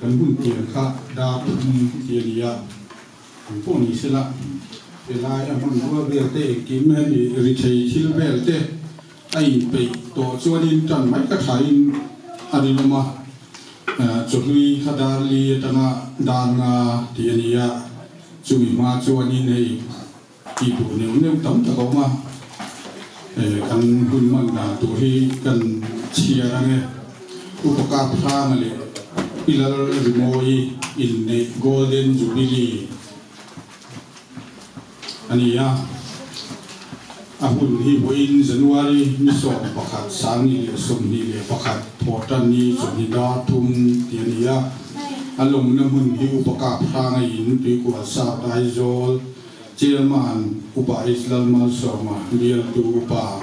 Kan hun tiang kha dar thum ti a ni a, ang pawh ni sela helai a hmanrua vel te engkim hemi ri thei thil vel te a inpeih tawh chuanin tan mai ka thain a rinawm a, chawhlui kha dar li atanga dar nga tih a ni a, chumi hma chuanin hei Tih tur neuh neuh tam tak a awm a, kan hun hman dan tur hi kan chhiar ang e. Upa Kap Hranga leh Pi Lal Rimawi inneih Golden Jubilee a ni a, a hun hi vawiin January ni 11 2021 thawhtan ni chawhni dar thum tih a ni a, a lawmna hmun hi Upa Kap Hranga in Tuikual South Aizawl Chairman Upa Islam Malsawma bialtu Upa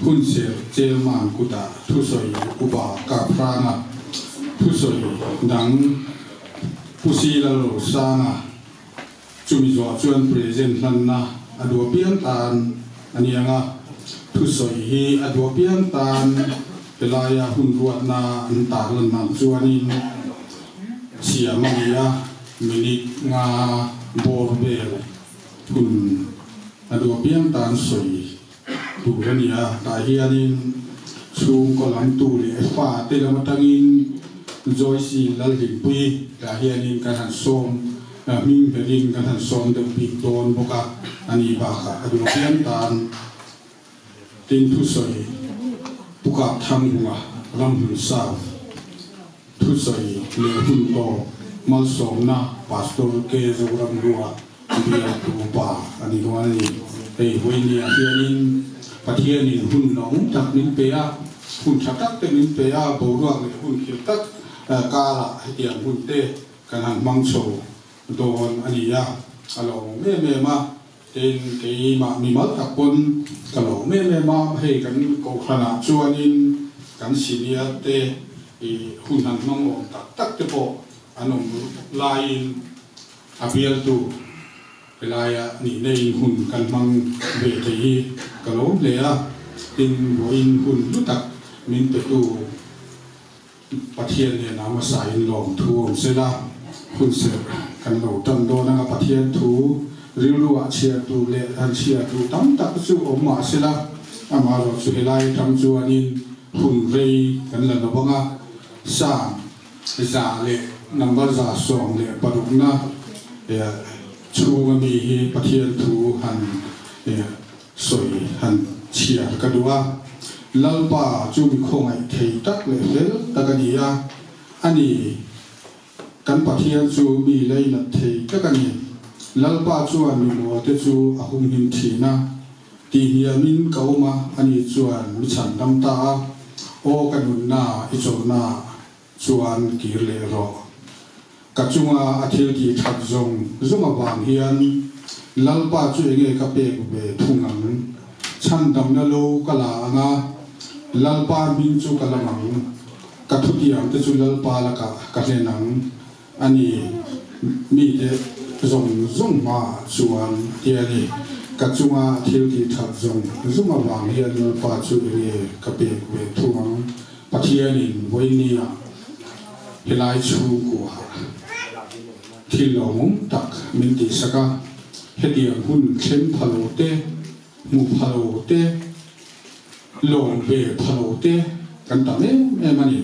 Hunser Chairman kutah thusawi Upa Kaphranga thusawi dang Pu Sila Rosanga chumi zawh chuan present hlanna a duh apiang tan a ni ang a, thusawi hi a duh apiang tan helaia hun ruatna an tarlan ang chuanin siam a ni a. Minute nga bawr vel hun a duh apiang tan sawi tur a ni a, tah hianin chhungkaw lam tu leh fa te lam atangin Joyce Lalhlimpuii tah hianin kan han sawm hming berin kan han sawm deuh bik dawn bawk a, a ni bakah a duh apiang tan tin thusawi Pukah Thangunga Ramhlun South. Thusawi leh hun tawp malsawmna Pastor K. Zoramhlua bialtu pa a ni dawn a ni. Hei Vawinia hianin Pathianin hun lawmawm tak min pe a, hun tha tak te min pe a, boruak leh hun khirh tak karah hetiang hun te kan han hmang chho dawn a ni a, a lawmawm em em a. Tin, keimah mimal tak pawn ka lawm em em a, hei kan kohhranah chuanin kan senior te i hun han hmang awm tak tak te pawh an awm laiin a bialtu helaia nihna in hun kan hmang ve thei hi ka lawm hle a. Tin, vawiin hun hlu tak min petu Pathian nen a hmasa in lawm thu awm se la, hun serh kan lo tan dawn anga Pathian thu rilru ah chhiar tur leh han chhiar tur tam tak chu awm mah se la, amaherawh chu helai atang chuanin hun rei kan la lo anga Psalm 116 na chhunga mi hi Pathian thu han Sawi han chhiar ka duh a, Lalpa chu mi khawngaih thei tak leh fel tak a ni a, a ni, kan Pathian chu mi leinat thei tak a ni. Lalpa chuan mi mawlte chu a humhim thin a, tihniamin ka awm a, ani chuan mi chhandam ta a, Aw ka nunna i chawlhna chuan kir leh rawh. Ka chunga a thil tih that zawng zawng avang hian Lalpa chu enge ka pek ve thung ang? Chhandamna lo ka la ang a, Lalpa hming chu ka lam ang. Ka thutiang te chu Lalpa lakah ka hlen ang a ni, mite zawng zawng hmaah chuan ti a ni. Ka chunga a thil tih that zawng zawng avang hian Lalpa chu enge ka pek ve thung ang? Pathianin vawinia helai chhungkua thil lawmawm tak min tihsak a, hetiang hun thleng pha lo te, hmu pha lo te, lawm ve pha lo te kan tam em em a ni.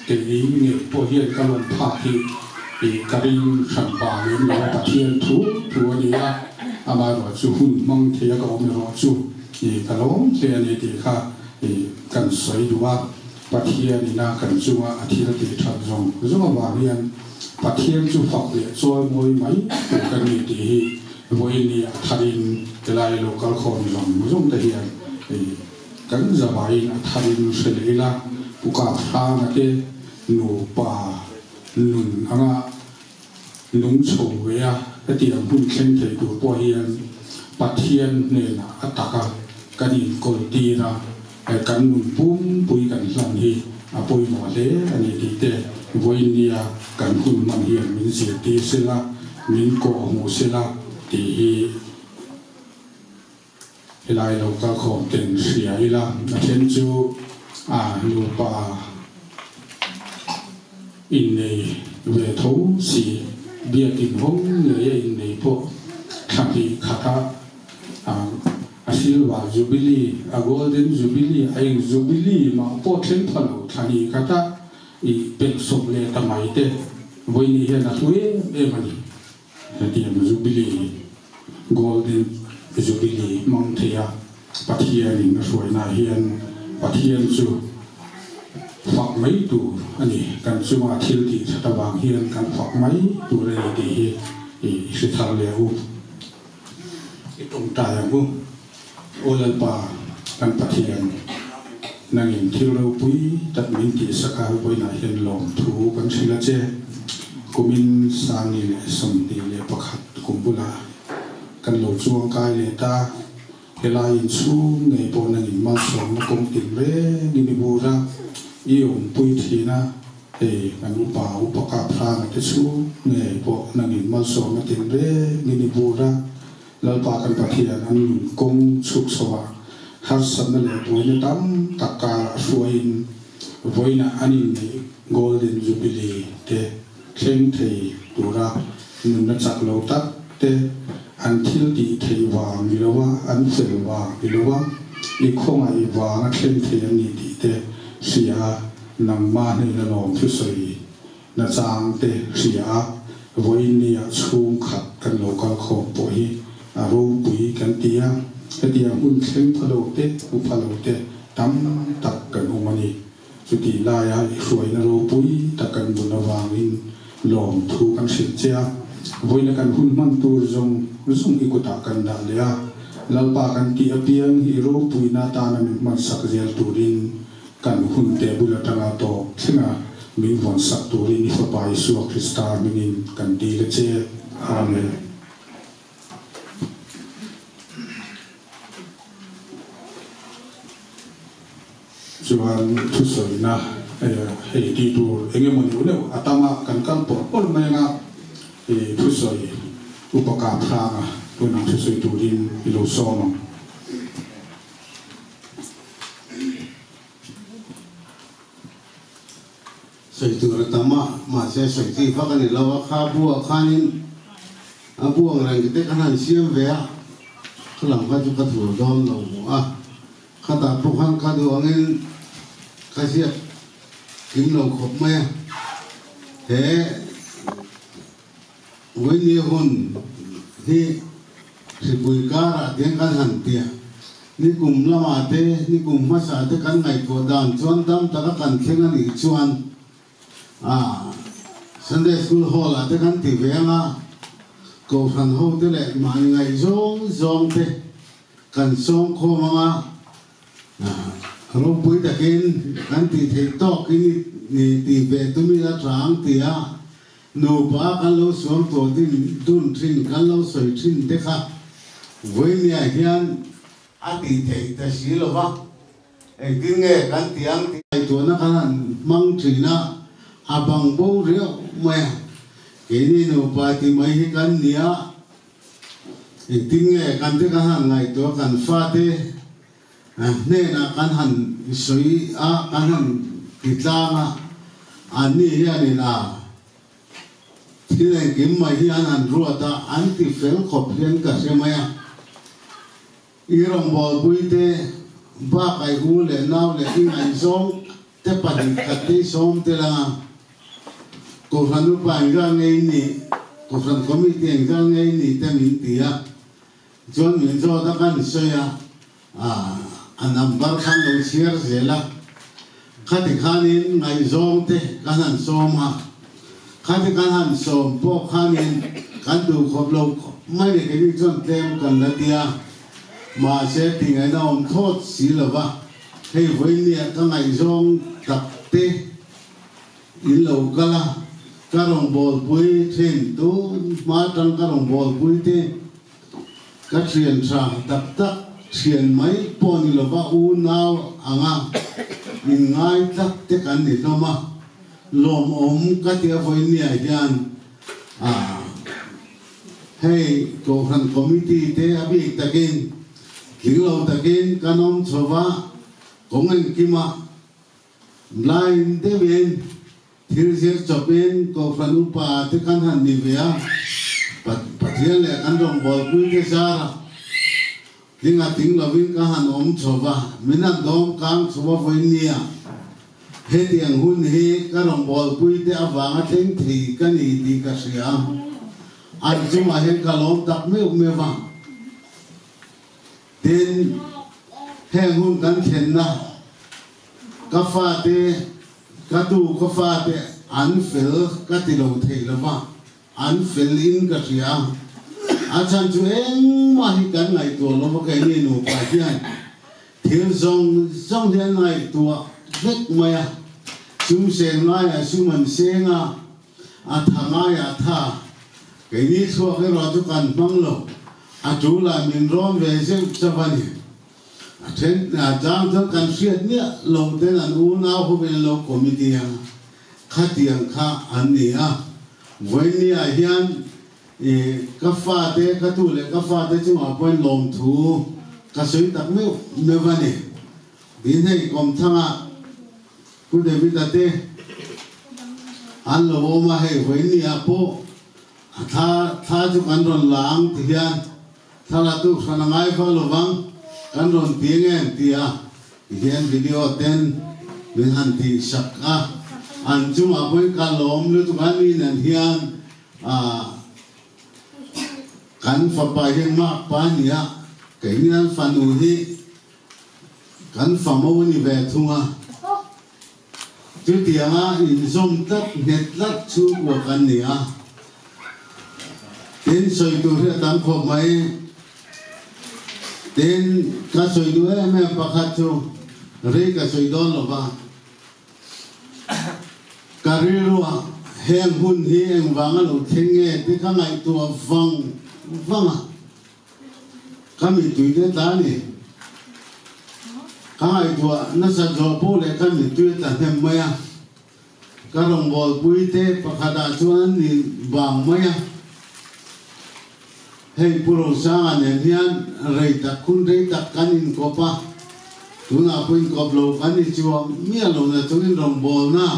Kei ngei pawh hian ka lawm phak hi ka ring hran pa lem lo a, Pathian thu thu a ni a, amaherawh chu hun hmang thei a ka awm erawh chu ka lawm hle a ni tih kha Kan sawi duh a, Pathian ina kan chunga a thil tih that zawng zawng avang hian Pathian chu fak leh chawi mawi mai tur ka ni tih hi vawiin a tharin helai lo kal khawm zawng zawng te hian kan zavaiin a tharin hre leh ila, Pu Kap Hranga te nupa nun anga nung chho ve a, hetiang hun thleng thei tur pawh hian Pathian hnenah a taka kan inkawl tir a, kan nun pumpui kan hlan hi a pawimawh hle a ni tih te vawinia kan hun hman hian min zirtir sela, min kawh hmuh sela tih hi Helai lo kal khawm ten hria ila, a then chu a nupa innei. ve tho si. Biakin hawng ngei a innei pawh thla hnih khata a silver jubilee, a golden jubilee, a eng jubilee mah pawh thleng pha lo thla hnih khata i pelh sawp leh ta mai te vawiin hian a hlu em em a ni. Hetiang jubilee, golden jubilee hmang thei a Pathianin a hruainaah hian Pathian chu fak mai tur a ni. Kan chunga thil tih that avang hian kan fak mai tur a ni tih hi i hre thar leh u. I tawngtai ang u. Aw Lalpa, kan Pathian, nangin thil ropui tak min tihsak a, vawiinah hian lawmthu kan hrilh a che. Kumin Sangni leh 21 kum bulah kan lo chuangkai leh ta. Helai inchhung ngei pawh nangin malsawmna kawng tin reng i ni bur a, i awmpui thin a, hei kan upa upa kap hranga te chhung ngei pawh nangin malsawmna tin reng i ni bur a. Lalpa kan Pathian an nun kawng chhuk chho a, harsatna leh buaina tam tak karah hruaiin vawiinah an inneih Golden Jubilee te thleng thei tura nunna chak lo tak te an thil tih theih vang ni lo a, an fel vang ni lo a, i khawngaih vanga thleng thei an ni tih te hria a, nangmah hnena lawm thusawi Nachang te hria a, vawiin nia chhungkhat kan lo kal khawm pawh hi a ropui kan ti a, hetiang hun thleng pha lo te, hu pha lo te tam tak kan awm a ni. Chutih laia i hruaina ropui tak kan bun avangin lawmthu kan hrilh che a, vawiina kan hun hman tur zawng zawng i kutah kan dah leh a, Lalpa kan tih apiang hi i ropuina atana min hmansak zel turin Kan hun te bul atanga tawp thlenga min vawn sak turin i Fapa Isua Krista hmingin kan dil a che. Amen. Chuan thusawina hei tih tur eng emaw neuh neuh a tam a, kan kal pawlh pawlh mai anga i thusawi Upa Kaphranga tunah thusawi turin i lo sawm ang. Sawi tur a tam a, mahse sawi chi vak a ni lo a, kha buah khanin a bu ang reng te khan han siam ve a, kha lam kha chu ka thur dawn lo maw a, khatah pawh khan ka duh angin ka ziak kim lo khawp mai a, he Vawinia hun hi hripui karah tiang kan han tia. Nikum lamah te, nikum hmasa te kan ngaihtuah dan chuan dam taka kan thleng a nih chuan ah Sunday School Hall ah te kan ti ve anga Kohhran ho te leh mahni ngaihzawng zawng te kan sawm khawm anga Ropui takin kan tih theih tawk in i tih ve tum ila tang tia nupa kan lo suam tawh din dun thin kan lo sawi thin te kha vawinia hian a tih theih ta si lo va, engtin nge kan tih ang tih ngaihtuahna kan han hmang thin a, a bang bo riau mai a, keini nupa ti mai hi kan nia. Engtin nge kan te kan han ngaihtuah kan fate hnenah kan han sawi a, kan han ti tlang a, anni hianin a thil engkim mai hi an han ruat a, an ti fel khawp hian ka hre mai a. I rawngbawlpui te bak ai u leh nau leh i ngaihzawng te pahnih khat te i sawm tel anga, Kohhran upa engzat nge i nih, Kohhran committee engzat nge i nih te min ti a, chuan min zawt a kan sawi a, a number khan lo chhiar zel a, khati khanin ngaihzawng te kan han sawm a, khati kan han sawm pawh khanin kan duh khawp lo khawp mai ni keini chuan tlem kan la ti a, mahse tingaihna awm thlawt si lova, hei vawinia ka ngaihzawng tak te In lo kal a, ka rawn bawlpui thin, tun hma atang ka rawn bawlpui te, ka thian tha tak tak thian mai pawh ni lova unau anga inngai tlat te kan ni hlawm a, lawmawm ka ti a vawinia hian ah hei Kohhran Committee te a bik takin tling lo takin kan awm chho va, kawng engkima Blind deuhin Thil zir chawpin Kohhran upa te kan han ni ve a, Pathian leh kan rawngbawlpui te zarah tling a tling lovin ka han awm chho va, min han dawm kang chho a vawiin nia. Hetiang hun hi ka rawngbawlpui te avanga thleng thei ka ni tih ka hria a, an chungah hian ka lawm tak meuh meuh a. Tin, heng hun kan thlenna ka fate, ka tu ka fate an fel ka ti lo thei lo va, an fel in ka hria. A chhan chu engmah hi kan ngaihtuah lo va, keini nupa hian thil zawng zawng hi an ngaihtuah vek mai a, sum seng ngaiah sum an seng a, A tha ngai a tha. Keini chhuak erawh chu kan hmang lo. A tul ah min rawn ve zeuh chauh a ni. A then chang chuan kan hriat miah lo ten an unau ho in lo committee a, khatiang kha an ni a. Vawiin ah hian i ka fate, ka tu leh ka fate chungah pawhin lawmthu ka sawi tak meuh meuh a ni. Tin hei kawmthangah Pu David-a te an lo awm a, hei vawinia pawh a thla thla chu kan rawn la ang ti hian thla la tu hran a ngai vak lo vang, kan rawn ti eng em ti a ti hian video ten min han tih sak a, an chungah pawhin ka lawm lutuk a ni nen hian ah kan fapa hi makpa a ni a, keini an fanu hi Kan famo a ni ve thung a, chutianga inzawm tlat nghet tlat chhungkua kan ni a, tin sawi tur hi a tam khawp mai. Tin, ka sawi duh em em pakhat chu rei ka sawi dawn lo va, ka rilruah heng hun hi engvanga lo thleng nge tih ka ngaihtuah vang vang a. Ka mittui te tla a ni. Ka ngaihtuah nasa zawh pawh leh ka mittui a tla hnem mai a. Ka rawngbawlpui te pakhatah chuan an ni vang mai a. Hei Pu Rosanga nen hian rei tak hun rei tak kan inkawp a, tunah pawh inkawp lo kan ni chuang miah lo na chungin rawngbawlna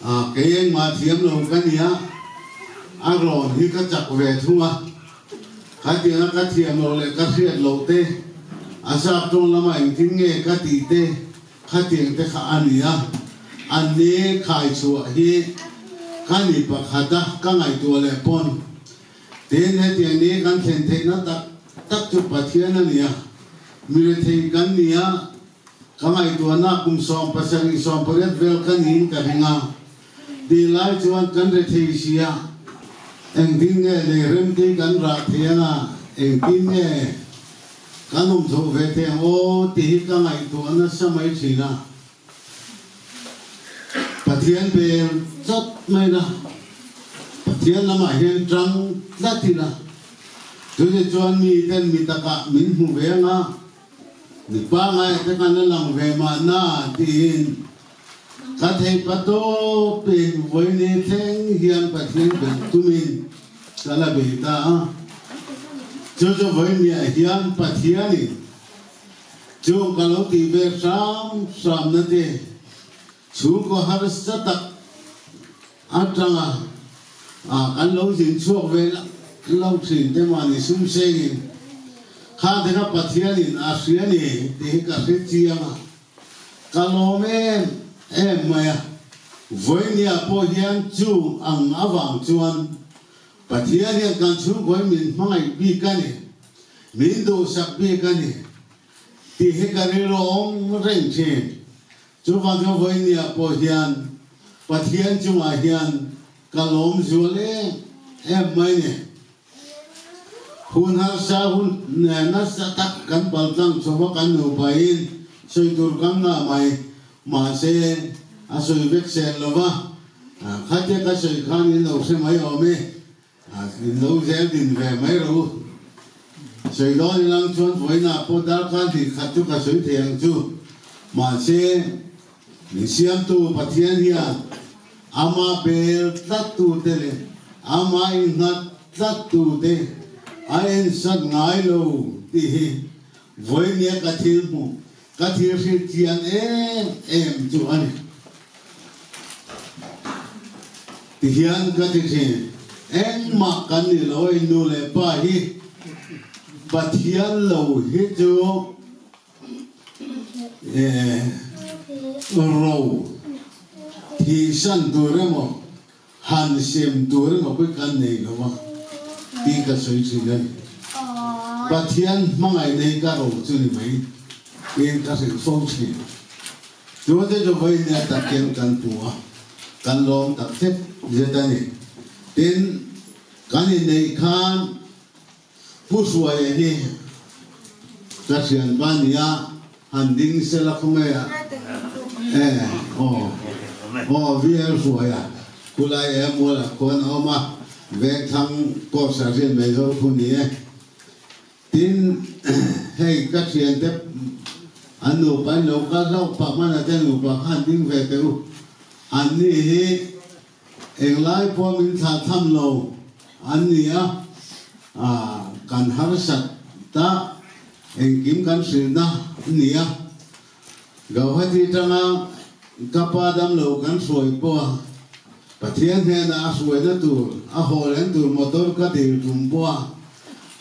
a kei engmah thiam lo ka ni a, a rawn hi ka chak ve thung a, khatianga ka thiam loh leh ka hriat loh te, a sap tawng lama engtin nge ka tih te khatiang te kha a ni a, an ni khai chhuah hi ka ni pakhat a, ka ngaihtuah leh pawn tin hetiang ni kan thlen theihna tak tak chu Pathian a ni a, mi rethei kan ni a. Ka ngaihtuahna kum 70 18 vel ka niin ka ring a, tih lai chuan kan rethei si a, engtin nge lei remtei kan rah thei anga, engtin nge kan awm chhoh ve thei ang aw tih hi ka ngaihtuah nasa mai thin a. Pathian bel chawt mai la, Pathian lamah hian tang tlat ila, chutichuan chuan miten mi takah min hmu ve anga, Mi pangai te khan a lang ve mahna tiin ka theih pa tawpin vawiini thleng hian Pathian belh tumin ka la bei ta a. Chu chu vawiiniah hian Pathianin chung ka lo tih ve hram hramna te chhungkaw harsa tak atanga kan lo zin chhuak ve lo thin te mahni sum sengin kha te kha Pathianin a hria ni tih hi ka hre chiang a, ka lawm em em mai a. Vawinia pawh hian chu ang avang chuan Pathian hian kan chhungkaw hi min hmangaih bik a ni, min duhsak bik a ni tih hi ka rilru awm reng thin. Chuvang chuan vawinia pawh hian Pathian chungah hian ka lawm zual em em mai ni. Hun harsa hun nasa tak kan paltlang chho a kan nupain sawi tur kan ngah mai. Mahse a sawi vek sen lo va, khatia ka sawi khan in lo hre mai awm e. In lo zel din ve mai rawh u. Sawi dawn ilang chuan vawiinah pawh darkar hnih khat chu ka sawi thei ang chu. Mahse, min siamtu Pathian hian ama bel tlattute leh ama innghat tlattute a ensat ngai lo tih hi vawiinia ka thil hmuh, ka thil hrilh chian em em chu a ni. Tihian ka ti thin, engmah kan ni lo a, nu leh pa hi Pathian lo hi chu ro thihsan tur emaw han sem tur emaw pawh kan nei lo a tih ka sawi thin a ni. Pathian hmangaihna hi ka ro chu ni mai tiin ka hrilh fo thin. Tute chu vawiin takin kan hmu a, kan lawm tak zet zet a ni. Tin, kan inneih khan Pu Hruaia hi ka thianpa nia, han ding sela khawnge a e aw aw VL Hruaia khulai e mualah khuan a awm a, Vengthlang Court ah hian Meizo khu ni e. Tin, hei ka thiante an nupa in lo kal hlauh pah hmanah te nupa kha an ding ve teh u. Anni hi englai pawh min thlah tham lo an ni a, kan harsat ta engkim kan hrilhna a ni a. Gauhati tanga ka pa damlo kan hruai pawh a, Pathian hnenah a hruaina tur, a hawleng tur motor ka dil tum pawh a,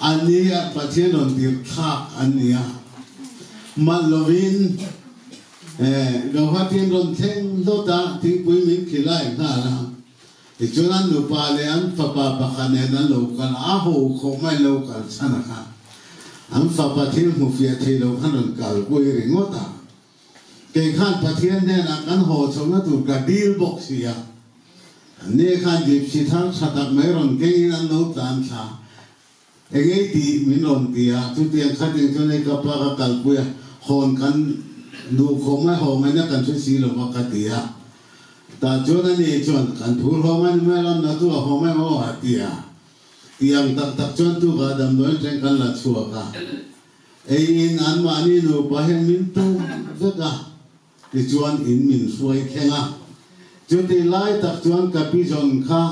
an ni a Pathian rawn tir thlak an ni a. Malh lovin Gauhati an rawn thleng hlawt a, thingpui min khilai nghal a. Tichuan an nupa leh an fapa pakhat nen an lo kal a, a ho khawh mai lo kal chhan a kha. An fapa thil hmu fiah thei lo khan rawn kalpui ringawt a. Kei khan Pathian hnenah kan haw chhohna tur ka dil bawk si a. Anni khan gypsy thar tha tak mai rawn kengin an lo tlan thla. Engei tih min rawn ti a, chutiang khatin chuan hei ka pa ka kalpui a, hawn kan duh khawp mai, haw ngaihna kan hre si lo va ka ti a. Tah chuan ani chuan kan phur haw mai ni mai lam na chu a haw mai maw a ti a. Tiang tak tak chuan tukah damdawiin thleng kan la chhuak a, eiin anmahni nupa hian min tum vek a, tichuan in min hruai thleng a. Chutih lai tak chuan ka pi zawn kha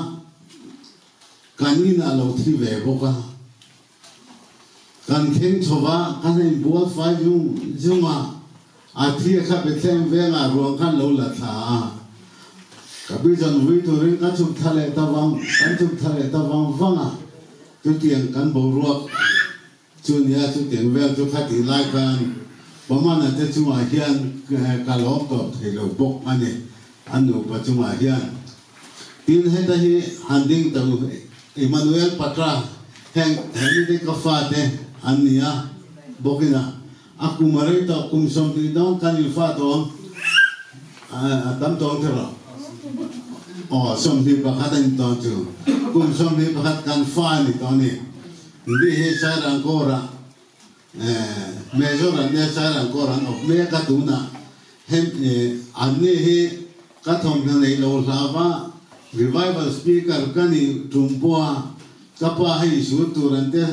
Kan in a lo thi ve bawk a, kan thleng chho va, kan inbual fai zung zung a, a thi a kha Bethlehem vengah ruang khan lo la thla a, ka bizawn vui turin ka chhuk thla leh ta vang, kan chhuk thla leh ta vang vang a, chutiang kan boruak chu nia, chutiang vel chu khatih lai khan Pamana te chungah hian ka lawm tawp thei lo bawk a ni, an nupa chungah hian. Tin, heta hi han ding ta u, Emmanuel Patra, heng hemi te ka fate an ni a, bawkin a, a kum a rei tawh, kum 20 dawn kan infa tawh ang, a tam tawh ang tiraw? Aw, 21 a ni tawh ang chu, kum 21 kan fa a ni tawh a ni. Ndi hi Sairangkawrah Major an nia Sairangkawr an awp mek a tunah hem an ni hi ka thawmhnaw neih lo hlauva revival speaker ka nih tum pawha ka pa hei sut tur an te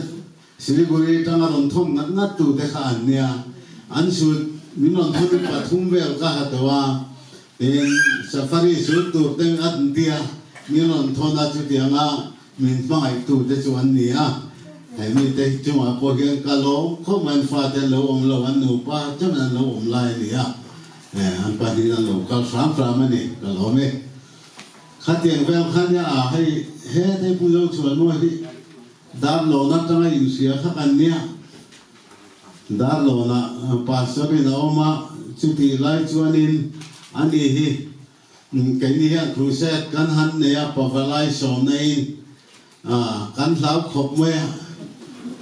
Siliguri tanga rawn thawm ngat ngat tu te kha an nia an sut min rawn thawm in pathum vel ka ha tawh a tin safari sut tur te an tia min rawn thawn a chutianga Min hmangaihtu te chu an ni a, he mite hi chungah pawh hian ka lawm khawp mai, an fate an lo awm lo, an nupa chuan an lo awm lai a ni a, an pahnihin an lo kal hram hram a ni, ka lawm e. Khatiang vel kha nia a, hei he Theipui zo chhuan maw hi Darlawn atanga inhria kha kan nia, Darlawnah Pastor in a awm a, chutih lai chuanin ani hi Keini hian crusade kan han nei a, pavalai sawm naiin kan hlau khawp mai a,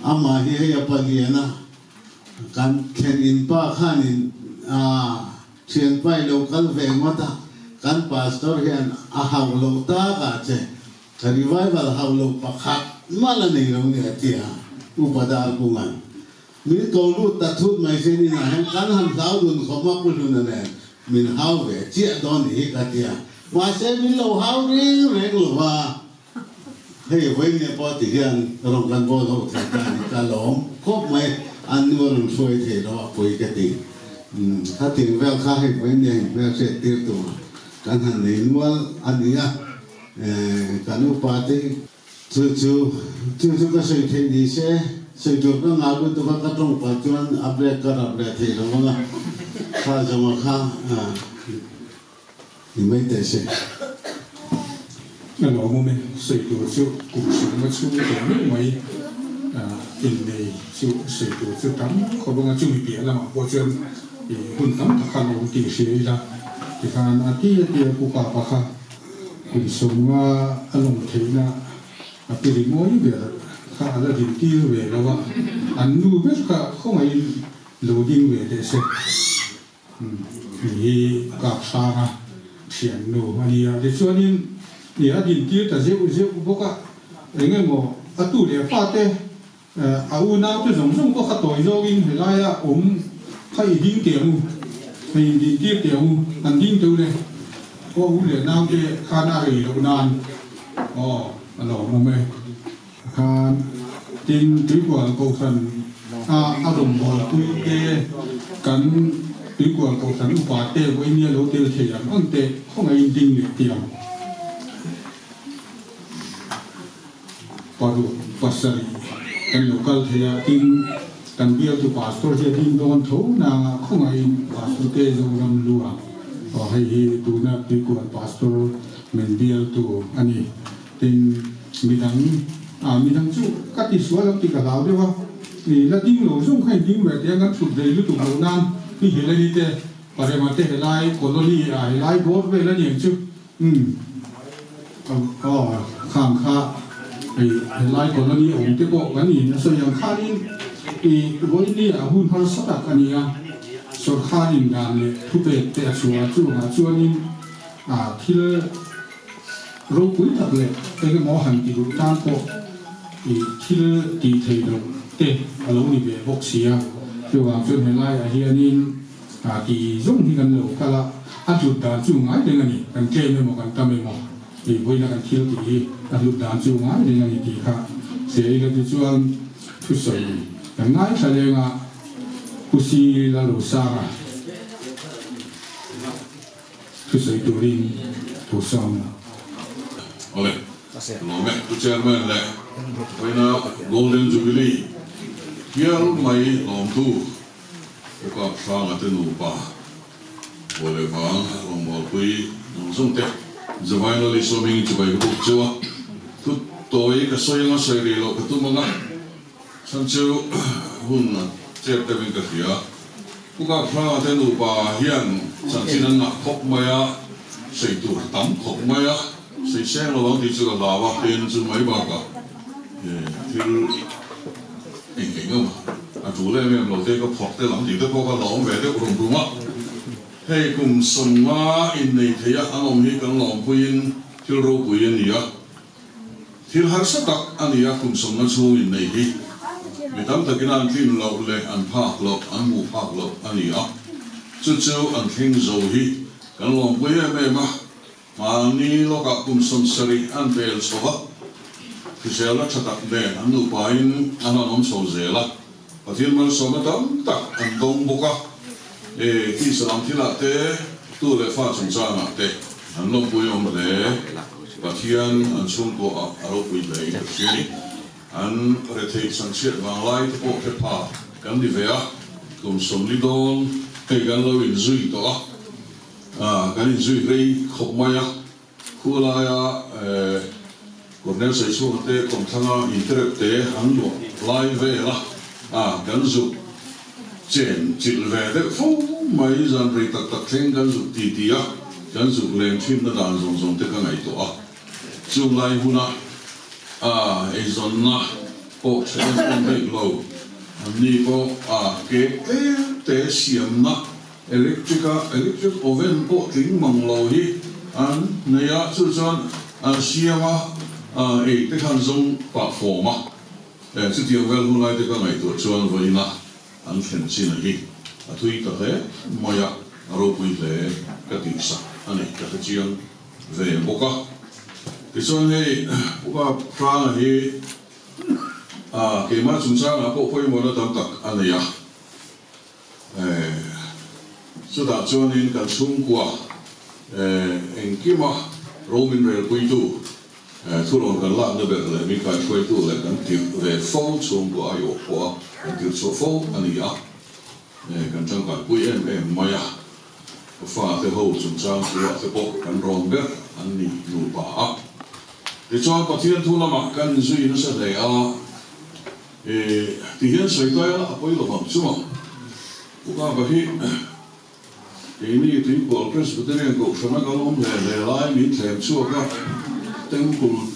amah hi hei a palian a, kan thlen in pa khanin thianpa i lo kal ve ngawt a, kan pastor hian a hauh loh tak ah che, revival hauh loh pakhat mal a nei lo ni a ti a, Upa Darkunga'n Min ko lut ta thut mai sin inah hian kan han hlau dun khawp a Pu Hluna nen min hau ve chiah dawn ni hi ka ti a, mahse min lo hau reng reng lo va, hei vawiin pawh ti hian rawn kan bawl ho thei ta ni ka lawm khawp mai, an nu a rawn hruai thei lo a pawi ka ti, khating vel kha hei vawiin nia inhmel hriat tir tur kan han nei nual a ni a, kan upa te hi. Chu chu, chu chu ka sawi theih ni se, sawi tur ka ngah lutuk a, ka tawng pah chuan a break ka rap leh thei lo ang a, kha zawnga kha ni mai teh se. A lawmawm e, sawi tur chu kum hrilhna chhung tawh meuh mai innei chu sawi tur chu tam khawp anga chumi piah lamah pawh chuan hun tam tak kha lawm tih hria ila tikhan a ti a tia Pu Kapa kha kum sawmnga a lawm theihna a pi rimawi ber kha a la din tir ve lo a, an nu ber kha khawngaihin lo ding ve teh se. Hei hi kap hranga thiannu a ni a, tichuanin i a dintir ta zeuh zeuh bawk a, eng emaw a tu leh fate a unaute zawng zawng pawh kha tawi zawngin helaia awm kha i ding teh ang u, hei in dintir teh ang u, an ding teuh le, aw u leh naute khan a rei loh nan aw a lawmawm e. Khan tin Tuikual Kohhran a a rawngbawlpui te kan Tuikual Kohhran upa te vawinia lo tel thei ang ang te khawngaihin ding leh tiang paruk pasarih kan lo kal thei a, tin kan bialtu pastor hi a ding dawn tho nanga khawngaihin pastor te Zoram lua aw hei hi tuna Tuikual pastor min bialtu a ni. Tin, midang, ah midang chu ka ti sual ang tih ka hlau deuh a, i la ding lo zawng kha in ding ve teh ang kan thut rei lutuk loh nan i Heleni te, Parema te helai colony ah helai bawr vel a ni ang chu, umm aw khang kha hei helai colony awm te pawh kan in a sawi ang khanin i vawiini ah hun harsa tak a ni a, sawrkharin dan leh thupek te a chhuah chungah chuanin ah thil. Ropui tak leh eng emaw han ti duh tan pawh i thil tih thei loh te a lo ni ve bawk si a. Chuvang chuan helaiah hianin ti zawng hi kan lo kal a, a hlut dan chu ngai reng a ni. Kan tlem emaw kan tam emaw tih vawiina kan thil tih hi a hlut dan chu ngai reng a ni tih kha hria ila tichuan thusawi kan ngaithla leng a, Pu Si Lalrosanga. Thusawi turin thu sawm. Awle, lawm e Pu Chairman leh vawiina Golden Jubilee hial mai lawmtu Pu Kap Hranga te nupa Bawle vang rawngbawlpui zawng zawng te Zavaina Lei Sawming chibai ka buk cheu a, thu tawi ka sawi anga sawi rih loh ka tum anga chhan chu hun a chep deuhin ka hria. Pu Kaphranga te nupa hian chanchin an ngah khawp mai a, sawi tur tam khawp mai a, sawi seng lo ang tih chu ka hlau a, tin chu mai bakah thil eng eng emaw a tul em em lo te ka phawrh tel ang tih te pawh ka hlauhawm ve deuh rum rum a. Hei kum sawmnga innei thei a an awm hi kan lawmpuiin thil ropui a ni a. Thil harsa tak a ni a, kum sawmna chhung innei hi mi tam takin an tlin loh leh an phak loh, an hmuh phak loh a ni a. Chu chu an thleng zo hi kan lawmpui em em a, mahni lawkah kum sawmsarih an pel chho a, hriselna tha tak nen an nupain an han awm chho zel a, Pathian malsawmna tam tak an dawng bawk a, e tisa lam thilah te, tu leh fa chungchangah te an lawmpui awm hle. Pathian an chhungkuaah a ropui hle in ka hria ni. An retheih chhanchhiat vang lai te pawh hre pha kan ni ve a, kum sawmli dawn hei kan lo inzui tawh a, kan inzui rei khawp mai a. Khu laia Colonel Saichhunga te kawmthlanga interep te an luah lai vel a, kan zuk chen chilh ve deuh fo mai, zan rei tak tak thleng kan zuk ti ti a, kan zuk leng thinna dan zawng zawng te ka ngaihtuah a. Chung lai huna eizawnna pawh tha em em bik lo, anni pawh ke tlem te siamna Electric a electric oven pawh tling mang lo hi an nei a, chu chuan an siam a, ei te khan zawng pah fawm a, chutiang vel hun lai te ka ngaihtuah chuan vawiina an thlen chin a hi a thui ta hle mai a, a ropui hle ka tih sak a ni, ka hre chiang ve bawk a. Tichuan hei Pu Hranga hi keimah chungchangah pawh pawimawhna tam tak a nei a. Chutah chuanin kan chhungkua engkima Romin relpuitu thurawn kan lakna ber leh min kaihruaitu leh kan tirh ve fo chhungkua a iawh pawh a kan tirh chhuah fo a ni a, kan tangkaipui em em mai a, ka fate ho chungchang thu ah te pawh kan rawn ber an ni nupa a. Tichuan Pathian thu lamah kan inzui nasa hle a, ti hian sawi kai a, a pawi lovang chu maw? Pu Kapa hi keini Tuikual Presbyterian Kohhrana kan awm hle hle lai min thlem chhuak a, Temple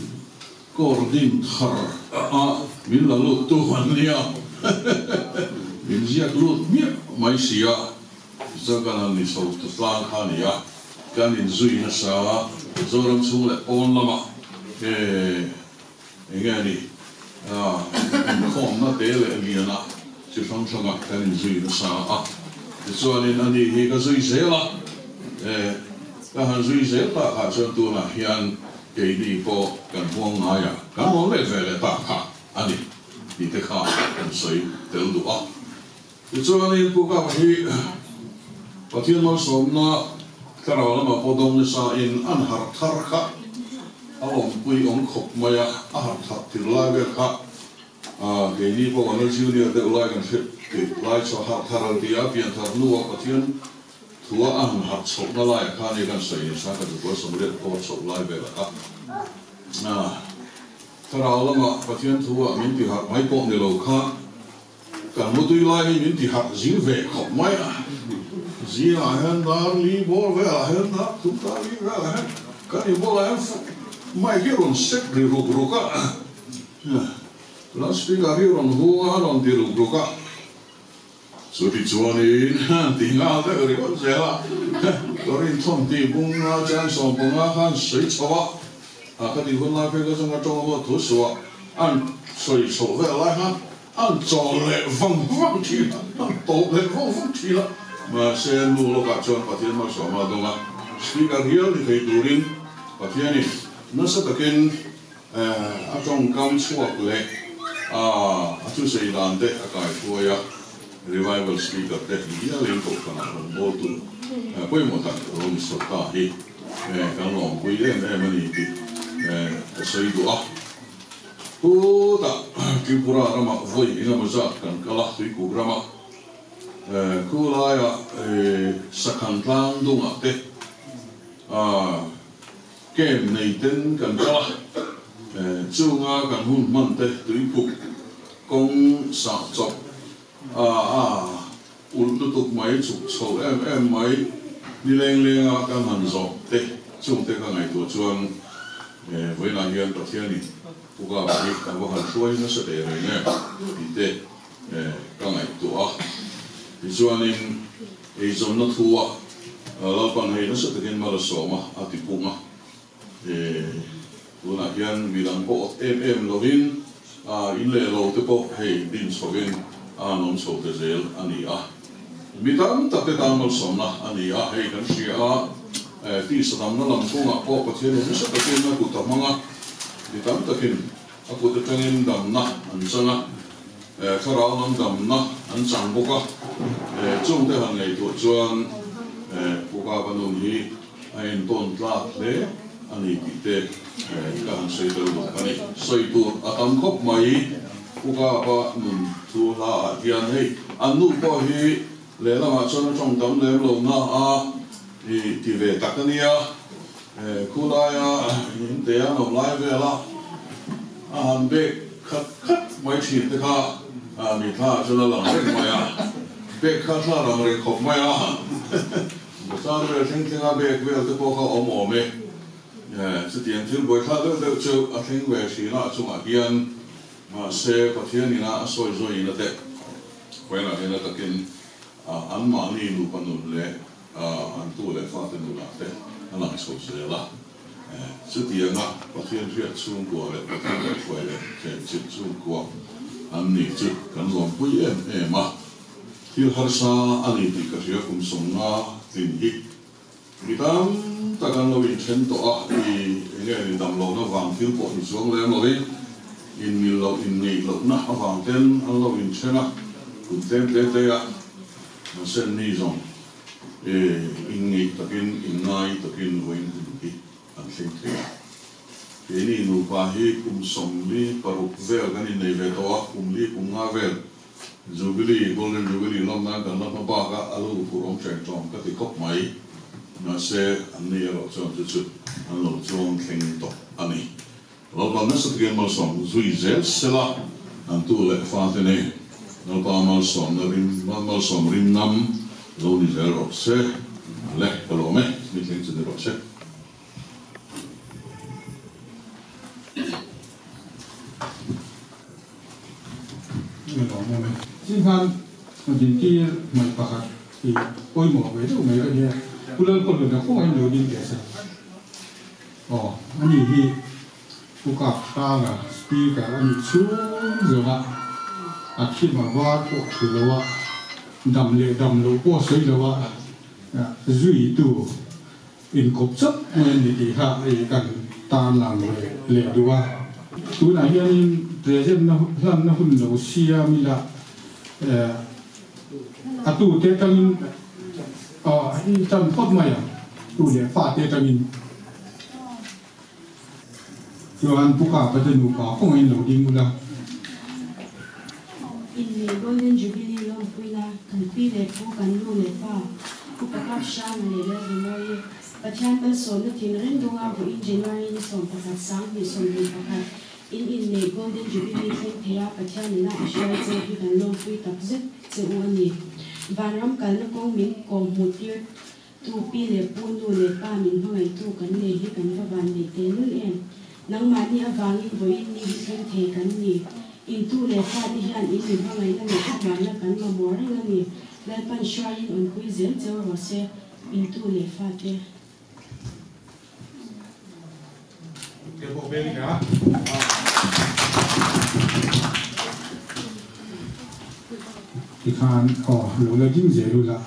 kawr din thar a min la lut tu an nia, min ziak lut miah mai si a. Tichuan kan han ni chho ta tlang kha a ni a, kan inzui nasa a, Zoram chhung leh pawn lamah he eng nge ni inkhawmna te leh liana chi hrang hrangah kan inzui nasa a. Tichuanin a ni hi ka zui zel a, ka han zui zel takah chuan tunah hian keini pawh kan huang ngaiah kan rawn let ve leh tak kha a ni tih te kha kan sawi tel duh a. Tichuanin Pu Kapa hi Pathian malsawmna thlarau lamah pawh dawng nasa in an harh thar kha a awmpui awm khawp mai a, a harh thar thil lai vel kha keini pawh kan la junior deuh lai kan hriat tih lai chu a harh thar an ti a, pian thar hnua Pathian thua a han harh chhohna laiah khan hei kan sawi nasa ka chukua sawmriat pawh chhoh lai velah kha thlarau lamah Pathian thua min ti harh mai pawh ni lo kha. Kan mutui lai hi min ti harh zing ve khawp mai a, zingah hian dar li bawr velah hian dar thum dar li velah hian kan inbualah hian mic hi a rawn set ri ruk ruk a, loudspeaker hi a rawn hung a, a rawn ti ruk ruk a, chuti chuanin ti nghal deuh ringawt zel a, Korinthon tih bunga chang 15 khan sawi chho a, ka tih hun lai phei kha chuan ka tawng a huat thu suh a, an sawi chhoh vel lai khan An chawl leh vang vang thin a, an tawp leh vang vang thin a. Mahse, nu lawkah chuan Pathian malsawma a dawng a, Speaker hial ni thei turin Pathianin nasa takin a tawngkam chhuak leh a thusei dan te a kaihruai a, Revival Speaker te hialin kohhranah rawngbawltu pawimawh tak rawn sawt ta hi kan lawmpui em em a ni tih ka sawi duh a. Chutah Tripura ramah vawi engemaw zat kan kal a, Tuikuk ramah khulaiah Sakhan tlang dungah te camp nei ten kan kal a, chunga kan hun hman te Tuikuk kawng sah chawp a ulh lutuk mai, chhuk chho em em mai, ni leng lenga kan han zawh te chungte ka ngaihtuah chuan vawiinah hian Pathianin Pu Kapa hi a va han hruai nasa teh reng em tih te ka ngaihtuah a. Tichuanin eizawnna thua Lalpan hei nasa takin mal a sawm a, a ti pung a. Tunah hian midang pawh awt em em lovin in leh lo te pawh hei din chhovin a han awm chho ta zel a ni a. Mi tam tak te tan malsawmna a ni a, hei kan hria a, tisa damna lam kawngah pawh Pathianin nasa takin a kut a hmang a, mi tam takin a kut atangin damna an chang a, thlarau lam damna an chang bawk a, chungte han ngaihtuah chuan Pu Kapa nun hi a entawn tlak hle a ni tih te ka han sawi tel duh a ni. Sawi tur a tam khawp mai. Pu Kapa nun thu hla ah hian hei an nu pawh hi lehlamah chuan a tawng tam lem lo na a i ti ve tak a nia. Khulaia in te an awm lai vela a han bek khat khat mai thin te kha mi thla ah chuan a lang reng mai a, bek kha thla lang reng khawp mai a. Bazar vel thleng thleng a bag vel te pawh kha awm awm e. Chutiang thil buaithlak deuh deuh chu a thleng ve thin a chungah hian mahse Pathian ina a sawi zawi ina te khawiah hian a takin anmahni nupa nun leh an tu leh fate nunah te a lang chho zel a. Chutianga Pathian hriat chhungkua leh Pathian kaihhruai leh thlenchilh chhungkua an ni chu kan lawmpui em em a. Thil harsa a ni tih ka hria kum 50 tlin hi mi tam tak an lo inthen tawh a, i enge ni dam lohna vang thil pawh ni chuang lem lovin inmil loh inngeih lohna avang ten an lo inthen a, kum tlem te te a mahse ni zawng inngeih takin inngai takin vawiin hun hi an thleng thei a. Keini nupa hi kum 46 vel kan innei ve tawh a, kum li kum nga vel Jubilee, Golden Jubilee lawm nan kan la hma bak a, a lu phur awm ṭeng ṭawng ka ti khawp mai. Mahse, an ni erawh chuan chu chu an lo chuang thleng tawh a ni. Lalpa nasa takin malsawm zui zel sela an tu leh fate nei Lalpa malsawmna rim malsawm rim nam lo ni zel rawh se le ka lawm e mi thleng chu ni rawh se. Lawm awm e. Chinghan dintir hmai pakhat i pawimawh ve deuh mai reng hian Pu Lalkawlhuna khawngaih lo ding teh se. Aw ani hi Pu Kap Hranga speaker a nih chhung zawnga a thim a var pawh thu lo a, dam leh dam lo pawh sawi lo a zuitu inkawp chauh mai a ni tih kha i kan tan lang ve leh duh a. Tunah hianin present na hlanna hun lo siam ila a tute atangin aw i tan phawt mai ang, tu leh fate atangin. Chuan Pu Kapa te nupa kawngin lo ding ula. Inneih Golden Jubilee lawmpuina kan pi leh pu, kan nu leh pa, Upa Kap Hranga leh Lalrimawi, Pathian malsawmna thingreng dawnga vawiin January ni 11 2021 in inneih Golden Jubilee thleng theia Pathian ina a hruai che hi kan lawmpui takzet che u a ni. Vanram kalna kawng min kawhhmuh tir Tu pi leh pu, nu leh pa min hmangaihtu kan nei hi kan va van neih teh lul em? Nangmahni avangin vawiin ni hi thleng thei kan ni. In tu leh fa te hian in mi hmangaihna leh thlamuanna kan mamawh reng a ni. Lalpan hruaiin awmpui zel cheu rawh se, in tu leh fa te. Tikhan aw lo la ding zel ula.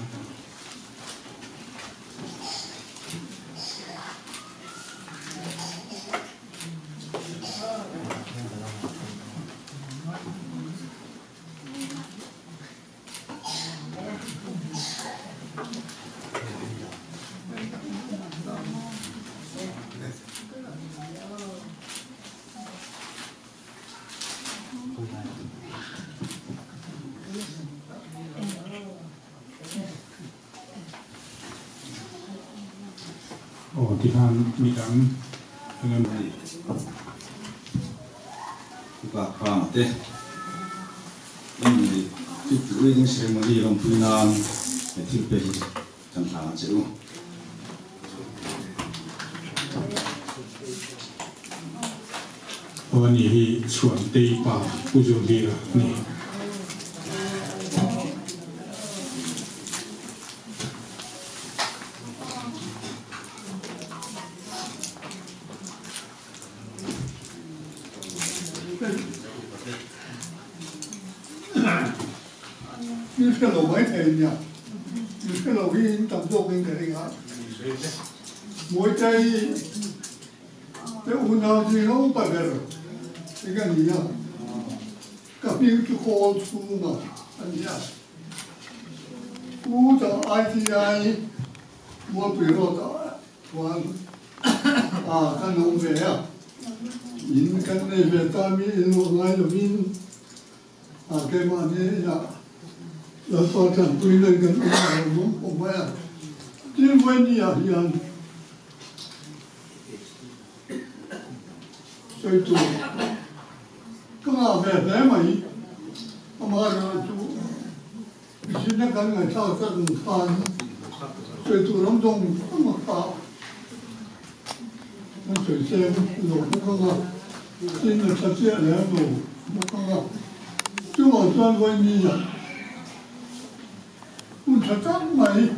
Aw tikhan midang eng emaw ni Upa Hranga te in fifth wedding ceremony lawmpui nan he thil pe hi kan hlang a che u. Aw ani hi Chhuantei pa Pu Zohlira a ni. Mi hre lo mai thei nia, mi hre lo hi in tam zawk in ka ring a. Mawitei te unau zing a upa ber hi ka ni a, ka hming chu kawl chhunga a ni a. Pu ta ITI Mualpui Road ah chuan a kan awm ve a, in kan nei ve ta mi in luah ngai lovin a keimahni inah Lalpa tanpui nan kan awm a lo awm khawp mai a. Tin vawiin ah hian sawi tur ka ngah ve hle mai, amaherawhchu mihrinna kan ngaihthlak tak ang khan sawi tur awm zawng zawng a kha kan sawi seng lo bawk ang a, tin a tha chiah lem lo bawk ang a, chuvang chuan vawiin ah Hun tha tak mai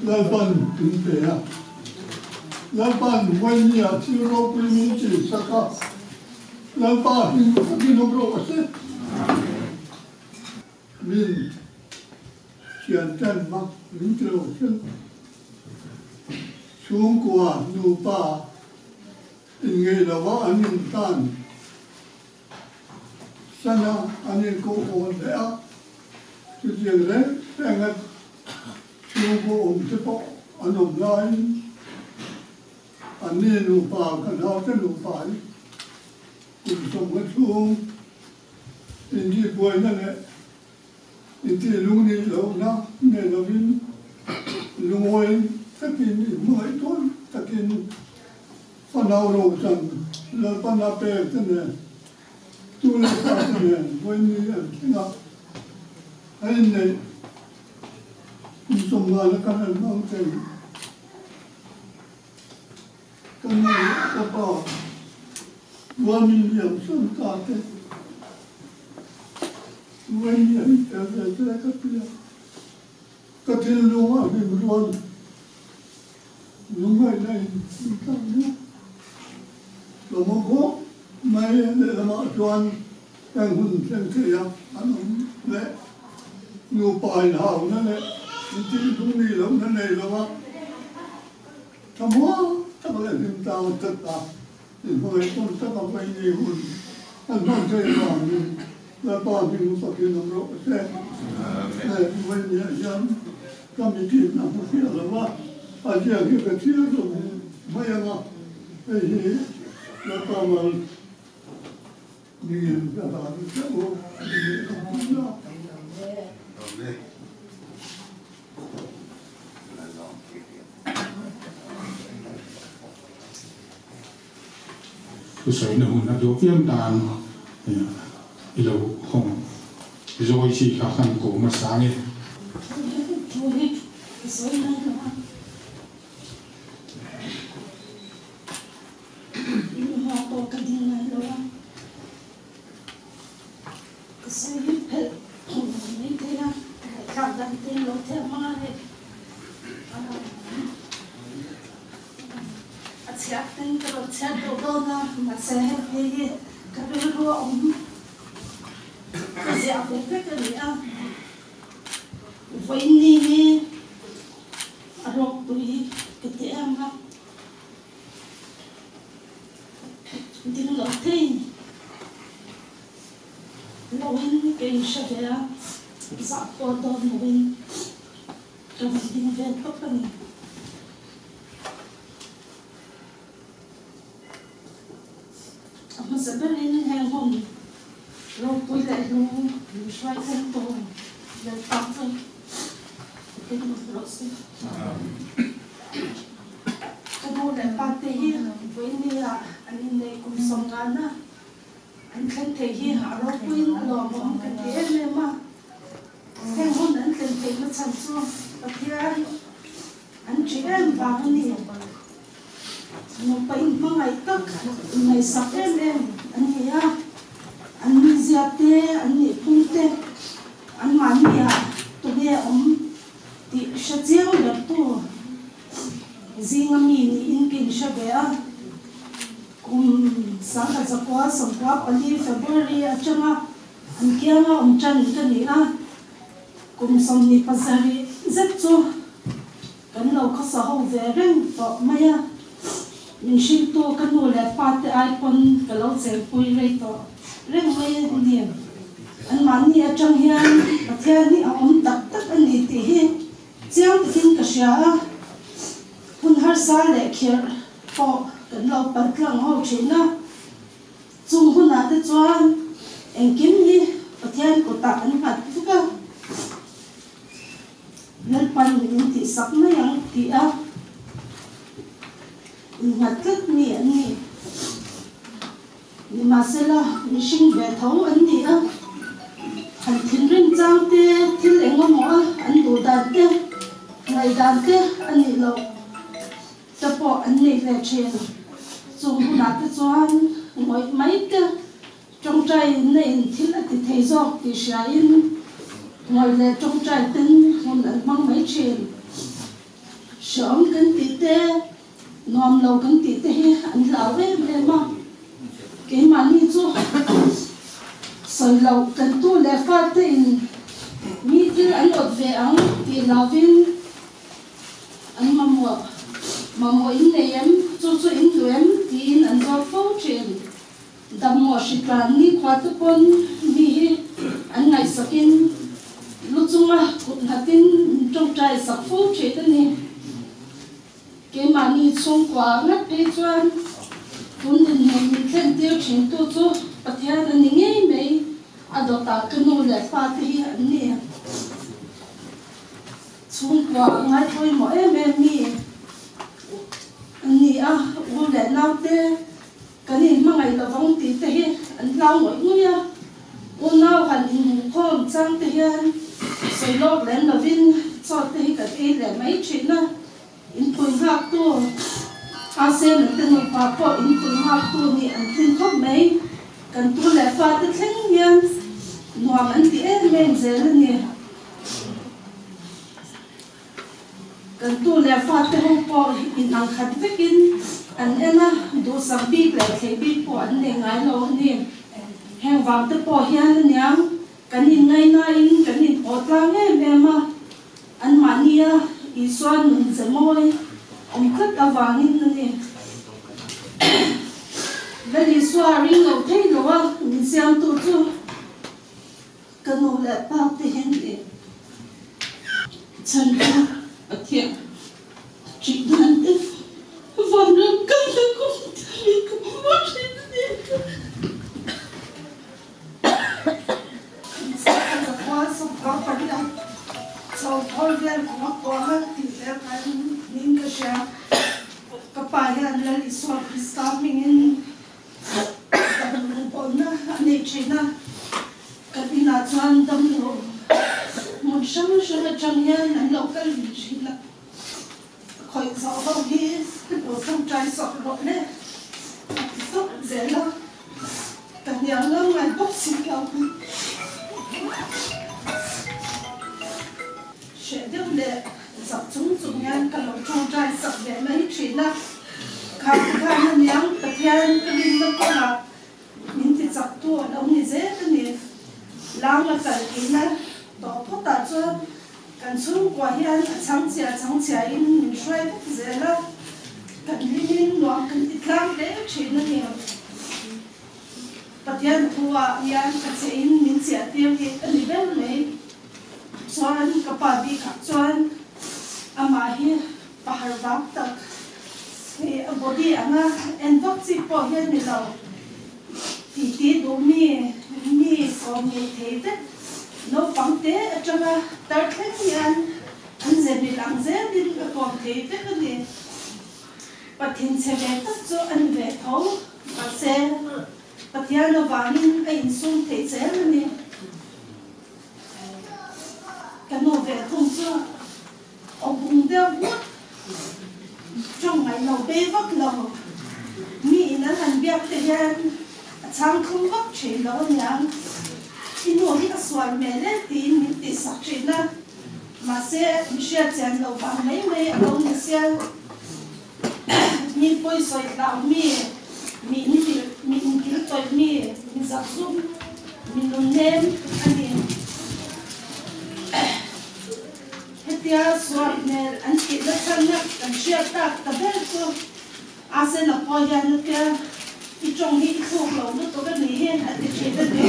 Lalpan min pe a. Lalpan Vawinia thil ropui min tih sak a, Lalpa hlim takin awm rawh se. Min thian tan mak min ti lo hrim. Chhungkua nupa inngeih lova an inhlan. Sana an inkoh hawn leh a, chutiang reng renga chhungkaw awm te pawh an awm laiin anni nupa ka naute nupa hi kum sawmnga chhung intihbuaina leh intihlungnih lohna nei lovin lungawi takin inhmangaih tawn takin fanau ro chan. Lalpan a pek te nen tu leh fa te nen vawiin an thleng a, a inneih kum sawmngan a kan han hmang thei. Ka nu leh ka pa Ruamin liam san ta te vawiin an tel ve te ka ti a. Ka thinlung a hlim rual lungngaihna in min tlang mek. Tlawma bawk mai lehlamah chuan heng hun thleng thei a an awm leh nupa inhauna leh intihhlung nih lohna nei lova thlamuang tak leh hlim tlang tak a inhmangaih tawn tak a vaini hun an hman thei avangin Lalpa hming fakin awm rawh se. He vainiah hian ka mitin a hmu fiah lo va, a ziak hi ka chhiar lo mai ang a, hei hi Lalpa mal ningin ka hlan hreuh u a ni leh ka hmu a. Thusawiina hun a duh piang dan i lo hawng zawi chi kha kan ko hmasa nge. Thu hi ka sawi ngai lo a, in hma pawh ka ding ngai lo a, ka sawi hi phelh mai thei a, ka ngaihthlak dan te lo thiam hmang a hei. A chhiat ten ka rawn chhiat deuh dawn a, mahse hei phei hi ka rilru a awm ka ziah ve vek a ni a. Vawiin hi a rawpui ka ti em a, ding lo thei loin ka inhre ve a, zah pawh dawn loin ka rawn ding ve tawp a ni. A hmasa berin heng hun ropui leh hlu min hruai thleng tur Lalpa chu ka duh rawh se. Ka nu leh pa te hi vawinia an inneih kum sawmngana an thlen theih hi a ropuiin a lawmawm ka ti em em a. Heng hun an thlen theihna chhan chu Pathian An ṭi em vang a ni. Nupa inhmangaih tak, inngaihsak em em an ni a. An mizia te, an nihphung te, anmahni ah tunge awm tih hre chiang bertu zinga mi niin ka inhre ve a. Kum 1994 February aṭanga an kianga awm ṭan ka ni a. Kum 27 zet chu kan lo khawsa ho ve reng tawh mai a, min hriltu ka nu leh pa te ai pawn ka lo chenpui rei tawh reng mai a ni. Anmahni atang hian Pathian hi a awm tak tak a ni tih hi chiang takin ka hria a, hun harsa leh khirh pawh kan lo paltlang ho thin a. Chung hunah te chuan engkim hi Pathian kutah an nghat vek a, Lalpan min tihsak mai ang tih a innghat tlat mi an ni. Nimahsela, mihring ve tho an ni a, han thinrim chang te, thil engemaw a an duh dan te, ngaihdan te a nih loh. Te pawh an nei ve thin. Chung hunah te chuan ngawih mai te tawngtai na in thil a ti thei zawk tih hriain ngawih leh tawngtai ten hun an hmang mai thin. Hreawm kan tih te, nuam lo kan tih te hi an hlau em em a. Keimahni chu sawi loh kan tu leh fa te in mi thil an awt ve ang tih hlauvin, An mamawh, mamawh in nei em? Chu chu in duh em? tiin an zawt fo thin. Dammaw hritlan nikhua te pawn mi hi an ngaihsakin lu chunga kut nghatin min tawngtai sak fo thin a ni. Keimahni chhungkua ngat phei chuan tun dinhmun min thlen tir thin tu chu Pathian a ni ngei mai, a dawtah ka nu leh pa te hi an ni. Chhungkua a ngai pawimawh em em mi an ni a, u leh naute kan in. ngai lovang tih te hi an hlau ngawih ngawih a, unau han inhmuhkhawm chang te hian sawi lawk lem lovin chaw te hi kan ei leh mai thin a, inpui nghaktu a sena te nupa pawh inpui nghaktu nih an tlin khawp mai, kan tu leh fate thleng hian nuam an ti em em zel a ni. Kan tu leh fate ho pawh in ang khat vekin an en a, duhsak bik leh thlei bik pawh an nei ngai lo a ni. Heng vang te pawh hian aniang kan inngaihnain kan inpawh tlang em em a, anmahnia Isua nun ze mawi awm tlat avangin a ni. Lal Isua ring lo thei lo a, min siamtu chu. Ka nu leh pa te hian i chhan chu Pathian ṭih dan te vanram ka la kum thei ka hmu ṭhin a ni. Ka hria ka pa hian Lal Isua Krista hmingin Kan pawlna a nei thin a, kan inah chuan damlo hmun hrang hrang atang hian an lo kal ve thin a, khawih zawh ho hi lo tawngtai sawk rawh le a ti tawp zel a, ka hnial ngam ngai bawk si lo. Hreh deuh leh zak chung chung hian ka lo tawngtai sak ve mai thin a. Kha ti khan aniang Pathian ka rinna kawngah min ti chak tu a lo ni zel a ni. Lang a kal theihna tawh phawtah chuan kan chhungkua hian a chhangchhia chhangchhia in min hruai vek zel a, kan hlimin nuam kan ti tlang hle thin a ni. Pathian thu ah hian ka che in min chiah tir hi a ni ber mai. Chuan ka pa bikah chuan amah hi Pahar vang tak hi a body anga en vak chi pawh hian ni lo. Titi duh mi, mi kawm ngei thei vek. Naupang te atanga tar thleng hian an ze mil ang zelin a kawm thei vek a ni. Pathin chhe ve tak chu a ni ve tho, mahse Pathian avangin a insum thei zel a ni. Ka nu ve thung chu. Aw bung deuh ngawt tawng ngaih lo bei vak lo. Mi in an han biak te hian a chhang thlum vak thin lo aniang. I nu hi a sual hmel e tiin min tihsak thin a, mahse mi hriat chian loh vang mai mai a lo ni sia. Mi pawisawi hlau mi, mi mi inkil tawih mi, mi zakzum, mi nunnem a ni. Hetia sual hmel an tih na chhanna kan hriat tak ta ber chu Asena pawh hian hetia i tawng hi i thluk lo lutuk a ni hi a ti thin a ni.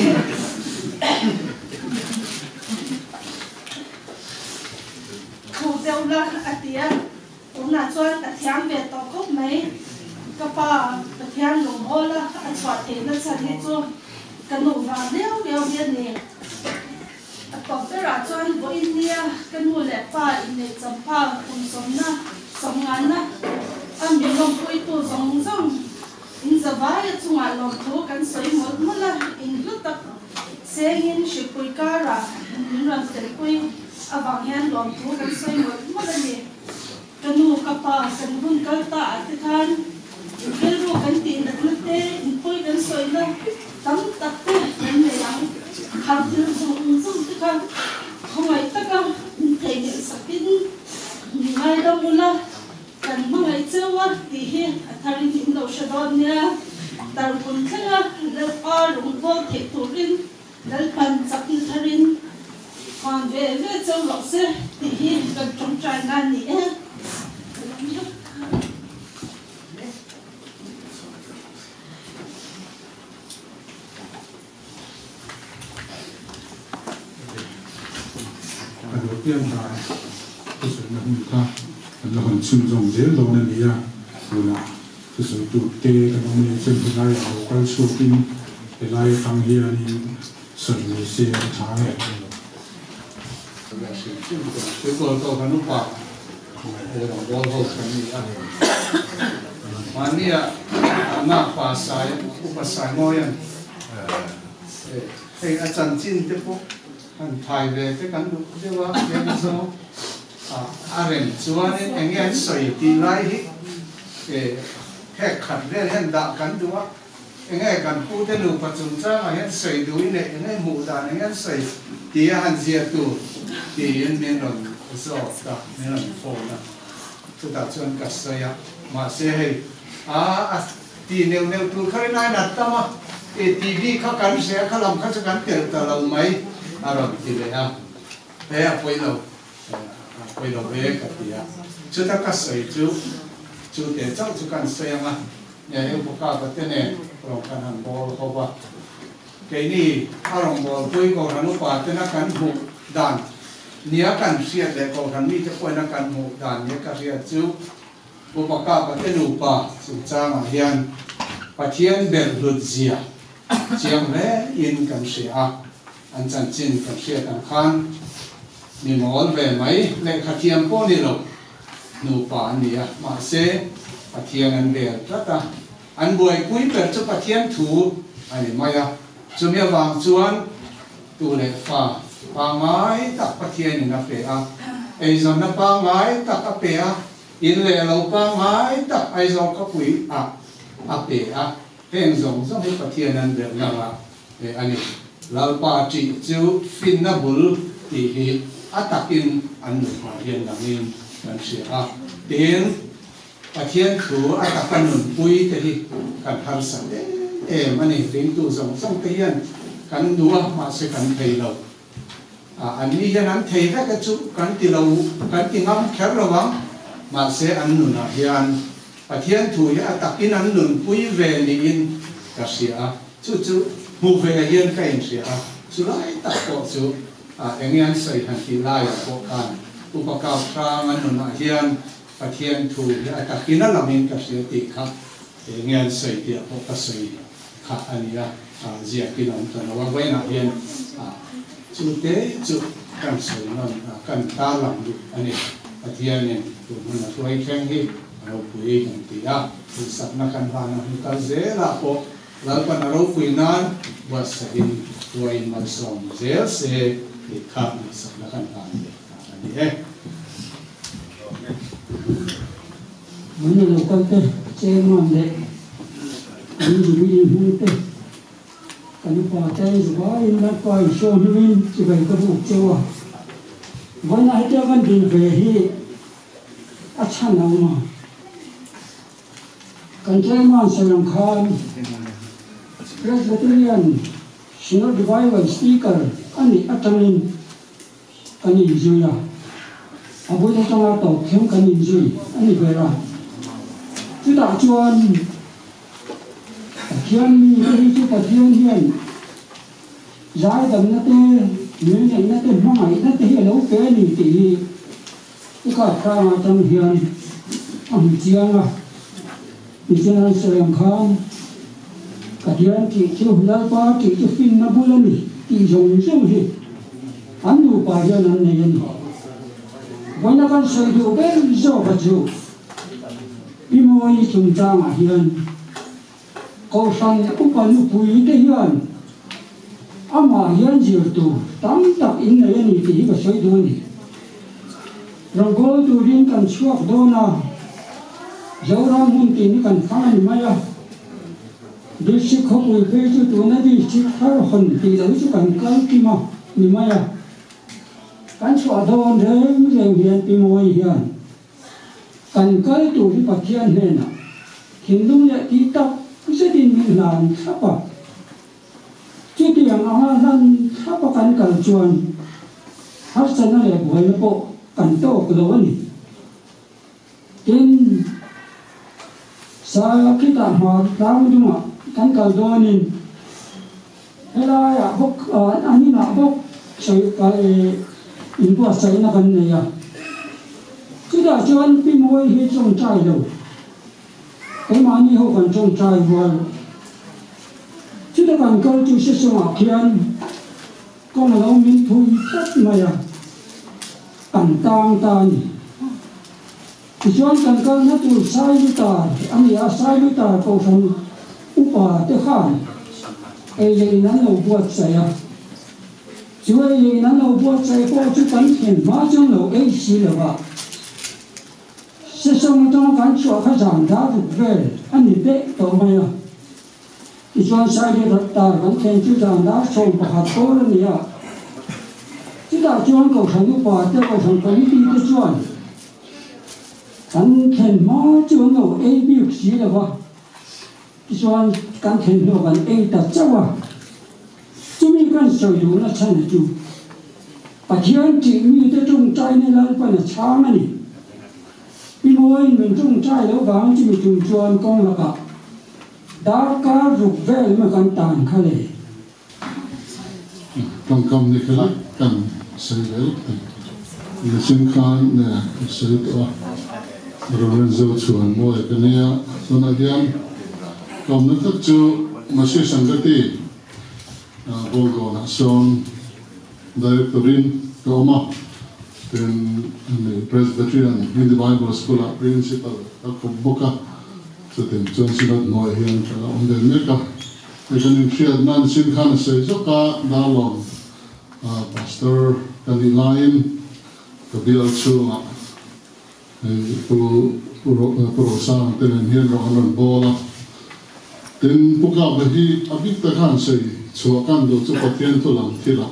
Thluk deuh la a ti a, tunah chuan a thiam ve tawh khawp mai. Ka pa Pathian lunghawl a a chhuah theihna chhan hi chu ka nu vang riau riau hi a ni. A tawp berah chuan vawiin nia ka nu leh pa inneih champha kum sawmna sawmngana a mi lawmpuitu zawng zawng in zavaia chungah lawmthu kan sawi mawlh mawlh a, in hlu tak sengin hripui karah min rawn telpui avang hian lawmthu kan sawi mawlh mawlh a ni. Ka nu, ka pa, kan hun kal ta ah te khan in rilru kan tih natna te, in pawi kan sawina tam tak te kan nei ang. Khang thil zawng zawng te kha khawngaih taka in theihnghilh sakin min ngaidam ula, kan hmangaih cheu a tih hi a tharin in lo hre dawn nia. Tarpun thlenga Lalpa lungbawl theih turin Lalpan chakna tharin khan ve ve cheu rawh se tih hi kan tawngtai na a ni e. Ka lam vek. A lo pian dan thusawina hun kha kan la hawn chhunzawm zel dawn a ni a, tunah thusawi tur te kan awm leh chuan helaiah lo kal chhuakin helai atang hianin sawi ni se a tha e. Football pawh kan upa, he rawngbawl ho kan ni a. Mania na pa sai upa sai moyan hei a chan chin te po han thai ve te kan du dewa len zo a a rem chuan in enge an soi ti lai hi e he khat vel hen da kan duwa enge kan pu te nu pa chung chang a hian soi du in enge mu dan enge an soi ti a han zia tu ti in min ron zo ta min ron phone na chu ta chuan ka soi a ma se hei a a ti neu neu tu khari nai na tama e TV kha kan se kha lam kha chu kan tel ta lo mai a ron ti le a he a poi lo a poi lo ve ka ti a chu ta ka soi chu chu te chau chu kan soi anga ne eu bu ka ka te ne rong kan han bol ho ba ke ni a rong bol pui ko ranu pa te na kan hu dan nia kan sia le ko kan mi te poi na kan hu dan nia ka ria chu upaka pa te nu pa chu chang a hian Pathian bel hlut zia chiang le in kan sia a an chan chin kan sia kan khan mi mol ve mai le khathiam po ni lo nu pa ni a ma se Pathian an bel tata an buai pui per chu Pathian thu ani maya chumia wang chuan tu le fa pa ngai tak Pathian in a pe a ei zon na pa ngai tak a pe a in le lo pa ngai tak ai zon ka pui a a pe a heng zong zong hi Pathian an bel na la e ani lalpa chi chu fin na bul ti hi atakin an nu pa hian langin kan sia a tin Pathian thu atakan nun pui te hi kan har sa e mani ring tu zong zong te hian kan nuwa ma se kan thei lo a an ni hian an thei vek chu kan ti lo kan ti ngam kher lo wang ma se an nu na hian Pathian thu hi atakin an nun pui ve ni in ka sia chu chu mu ve hian ka in sia chu lai tak ko chu a engian sei han ti lai ko kan upakaw thang an nun na hian Pathian thu hi atakin a lamin ka sia ti kha engian sei ti ko ka sei kha ania a zia kinom ta no wa na hian a chu te chu kan sei non kan ta lam du ani Pathian in tu mun na tuai thleng hi ro pui kan ti a tu sak na kan ha na ka zela po lalpan ro pui nan wa sahin tuai mal som zel se ti kha ni sak na kan ha ni ani e mun lo kal te che mon le an ju mi hu te kan pa te wa in la pa so ni chi bai ka bu chewa wa na he kan din ve hi a chan na ma kan che man sa yang khan Presbyterian Synod Revival Speaker ani atangin ani zuya abu ta tanga to khem kan in zui ani vera chu ta chuan Pathian mi hi chu Pathian hian zai dam na te min na te mangai na te hi lo pe ni ti hi ka kha tang hian am chianga ni chan sa yang khan Pathian ti chu lal pa ti chu fin na bulani ti zong zong hi an nu pa hian an nei an wana kan soi du ber zo ba chu pi moi chung chang a hian ko sang upa nu pui te hian ama hian zir tu tam tak in nei ani ti hi ka soi du ni rongol tu rin kan chuak do na zoram hun ti ni kan phang ani mai a district khop ui pe chu tu na district har hon ti lo chu kan kal ki ma ni mai a kan chua don reng reng hian pi moi hian kan kal tu hi Pathian he na thinlung le ti tak se din min lan thapa chu tiang a han thapa kan kal chuan har chana le buai na po kan tok lo ani tin sa kita ma tang dunga kan kal donin helai a bok ani na bok sei ka e in bua sai na kan nei a chu da chuan pi moi hi chong chai lo cái mà ni ho kan chong chai wal chu da kan kal chu se song a khian kong lo min thui tlat mai a kan tang ta ni Tichuan kan kalna tur Sailutar a ni a, Sailutar Kohhran upa te khan ei leh in an lo buatsaih a. Chu ei leh in an lo buatsaih pawh chu kan thlen hma chuan lo ei si lo va. Sesawng atanga kan chhuah kha zan dar ruk vel a ni daih tawh mai a. Tichuan Sailutar kan thlen chu zan dar 11 pawl a ni a. Chutah chuan Kohhran upa te, Kohhran Committee te chuan kan thlen hma chu an lo ei bik si lo va. Tichuan kan thlen hnu kan ei ta chauh a. Chumi kan sawi duhna chhan chu Pathian tih mite tawngtaina Lalpan a chhang a ni. Pi Mawiin min tawngtai loh vang chumi tum chuan kawng lakah darkar ruk vel mai kan tan kha le. Tawngkam ni kha lek kan sawi ve lek thei. Mihring khan nge ka sawi tawh a, Reverend Zochhuan Mawi ka nia, tunah hian ka awmna tak chu Masi Sangati Bawlgawnah sawn Director-in ka awm a, tin Presbyterian Hindi Bible School-ah Principal ka kawp bawk a, chutin chuan Synod hnuaiah hian ka la awm ve mek a. Hei kan inhriat nan sin khan a sawi zawk a, Darlawng Pastor ka nih laiin ka bial chhungah hei Pu Pu Rosang te nen hian rawh an rawn bawl a. Tin, Pu Kapa hi a bik tak khan sawi chhuah kan duh chu Pathian thu lam thilah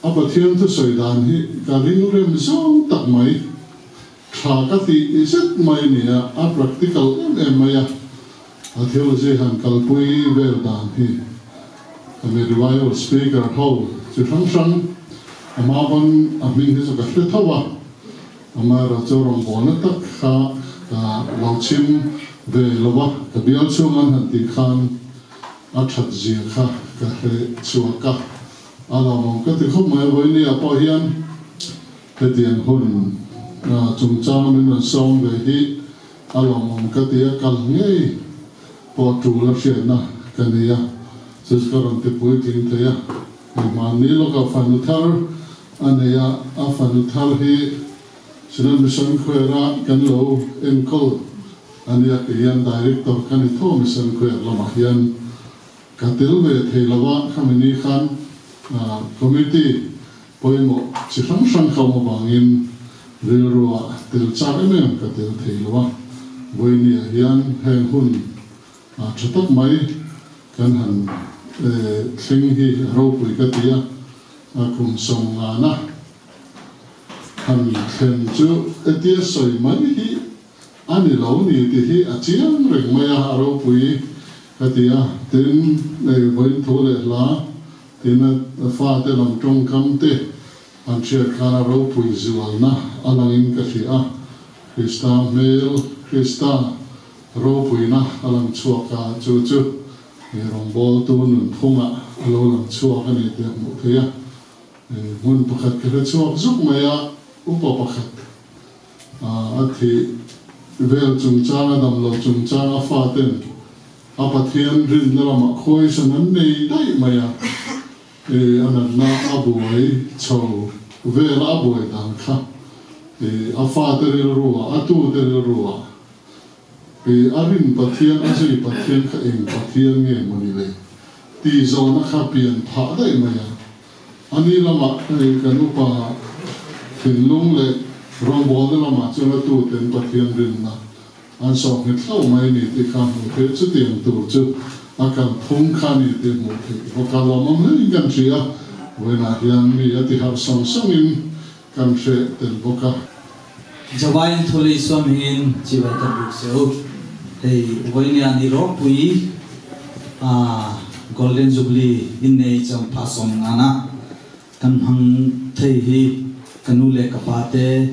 a Pathian thu sawi dan hi ka rilrem zawng tak mai. Tha ka tih zet mai nia, a practical em em mai a, a theology han kalpui vel dan hi a mi revival speaker ho chi hrang hrang a hma pawn a hming hi chu ka hre tho a, amaherawhchu rawngbawlna tak kha ka lo chhim ve lo a, ka bial chhung an han tih khan a that zia kha ka hre chhuak a, a lawmawm ka ti khawp mai a, vawinia pawh hian. Hetiang hun chungchang min rawn sawm ve hi a lawmawm ka ti a, kal ngei pawh tul a hriatna ka nei a, chu chu ka rawn ti puitling thei a. Hei hmanni lawka fanu thar a nei a, a fanu thar hi Synod Mission Khuaira kan lo enkawl a nia, kei hian Director ka ni tho Mission Khuair lamah hian ka tel ve thei lo a, khami ni khan Committee Pawimawh chi hrang hrang ka awm avangin rilruah tel chak em em ka tel thei lo a, vawinia hian heng hun tha tak mai kan han thleng hi ropui ka ti a, kum sawmngana han thlen chu hetia sawi mai hi a ni lo ni tih hi a chiang reng mai a, a ropui ka ti a, tin vawiin thu leh hla Tin, a fate lam tawngkam te an hriat khan a ropui zualna a langin ka hria a, Krista hmel, Krista ropuina a lang chhuak a, chu chu he rawngbawltu nunphungah a lo lang chhuak a ni tih a hmuh theih a. Hmun pakhat ka hre chhuak zuk mai a, upa pakhat a thih vel chungchang, a damlo chungchang a faten A Pathian rinna lamah khawisan an nei daih mai a, e a natna a buai chho vela a buai dan kha, e a fate rilruah, a tute rilruah, e a rin Pathian, a zui Pathian kha eng Pathian nge maw ni le tih zawhna kha pian phah daih mai a. A ni lamah hei kan upa thinlung leh rawngbawlna lamah chuan a tuten Pathian rinna An sawh nghet hlauh mai ni tih kha hmuh theih chutiang tur chu a kal phung kha ni tih hmuh theih bawk a lawmawm hlein kan hria. Vawiinah hian mi a ti harh sawng sawngin kan hre tel bawk a. Jawain Thuli Swamhin chibai ka buk che u. Hei vawinia ni ropui a Golden Jubilee innei chang pha sawm ngana Kan hmang thei hi ka nu leh ka pa te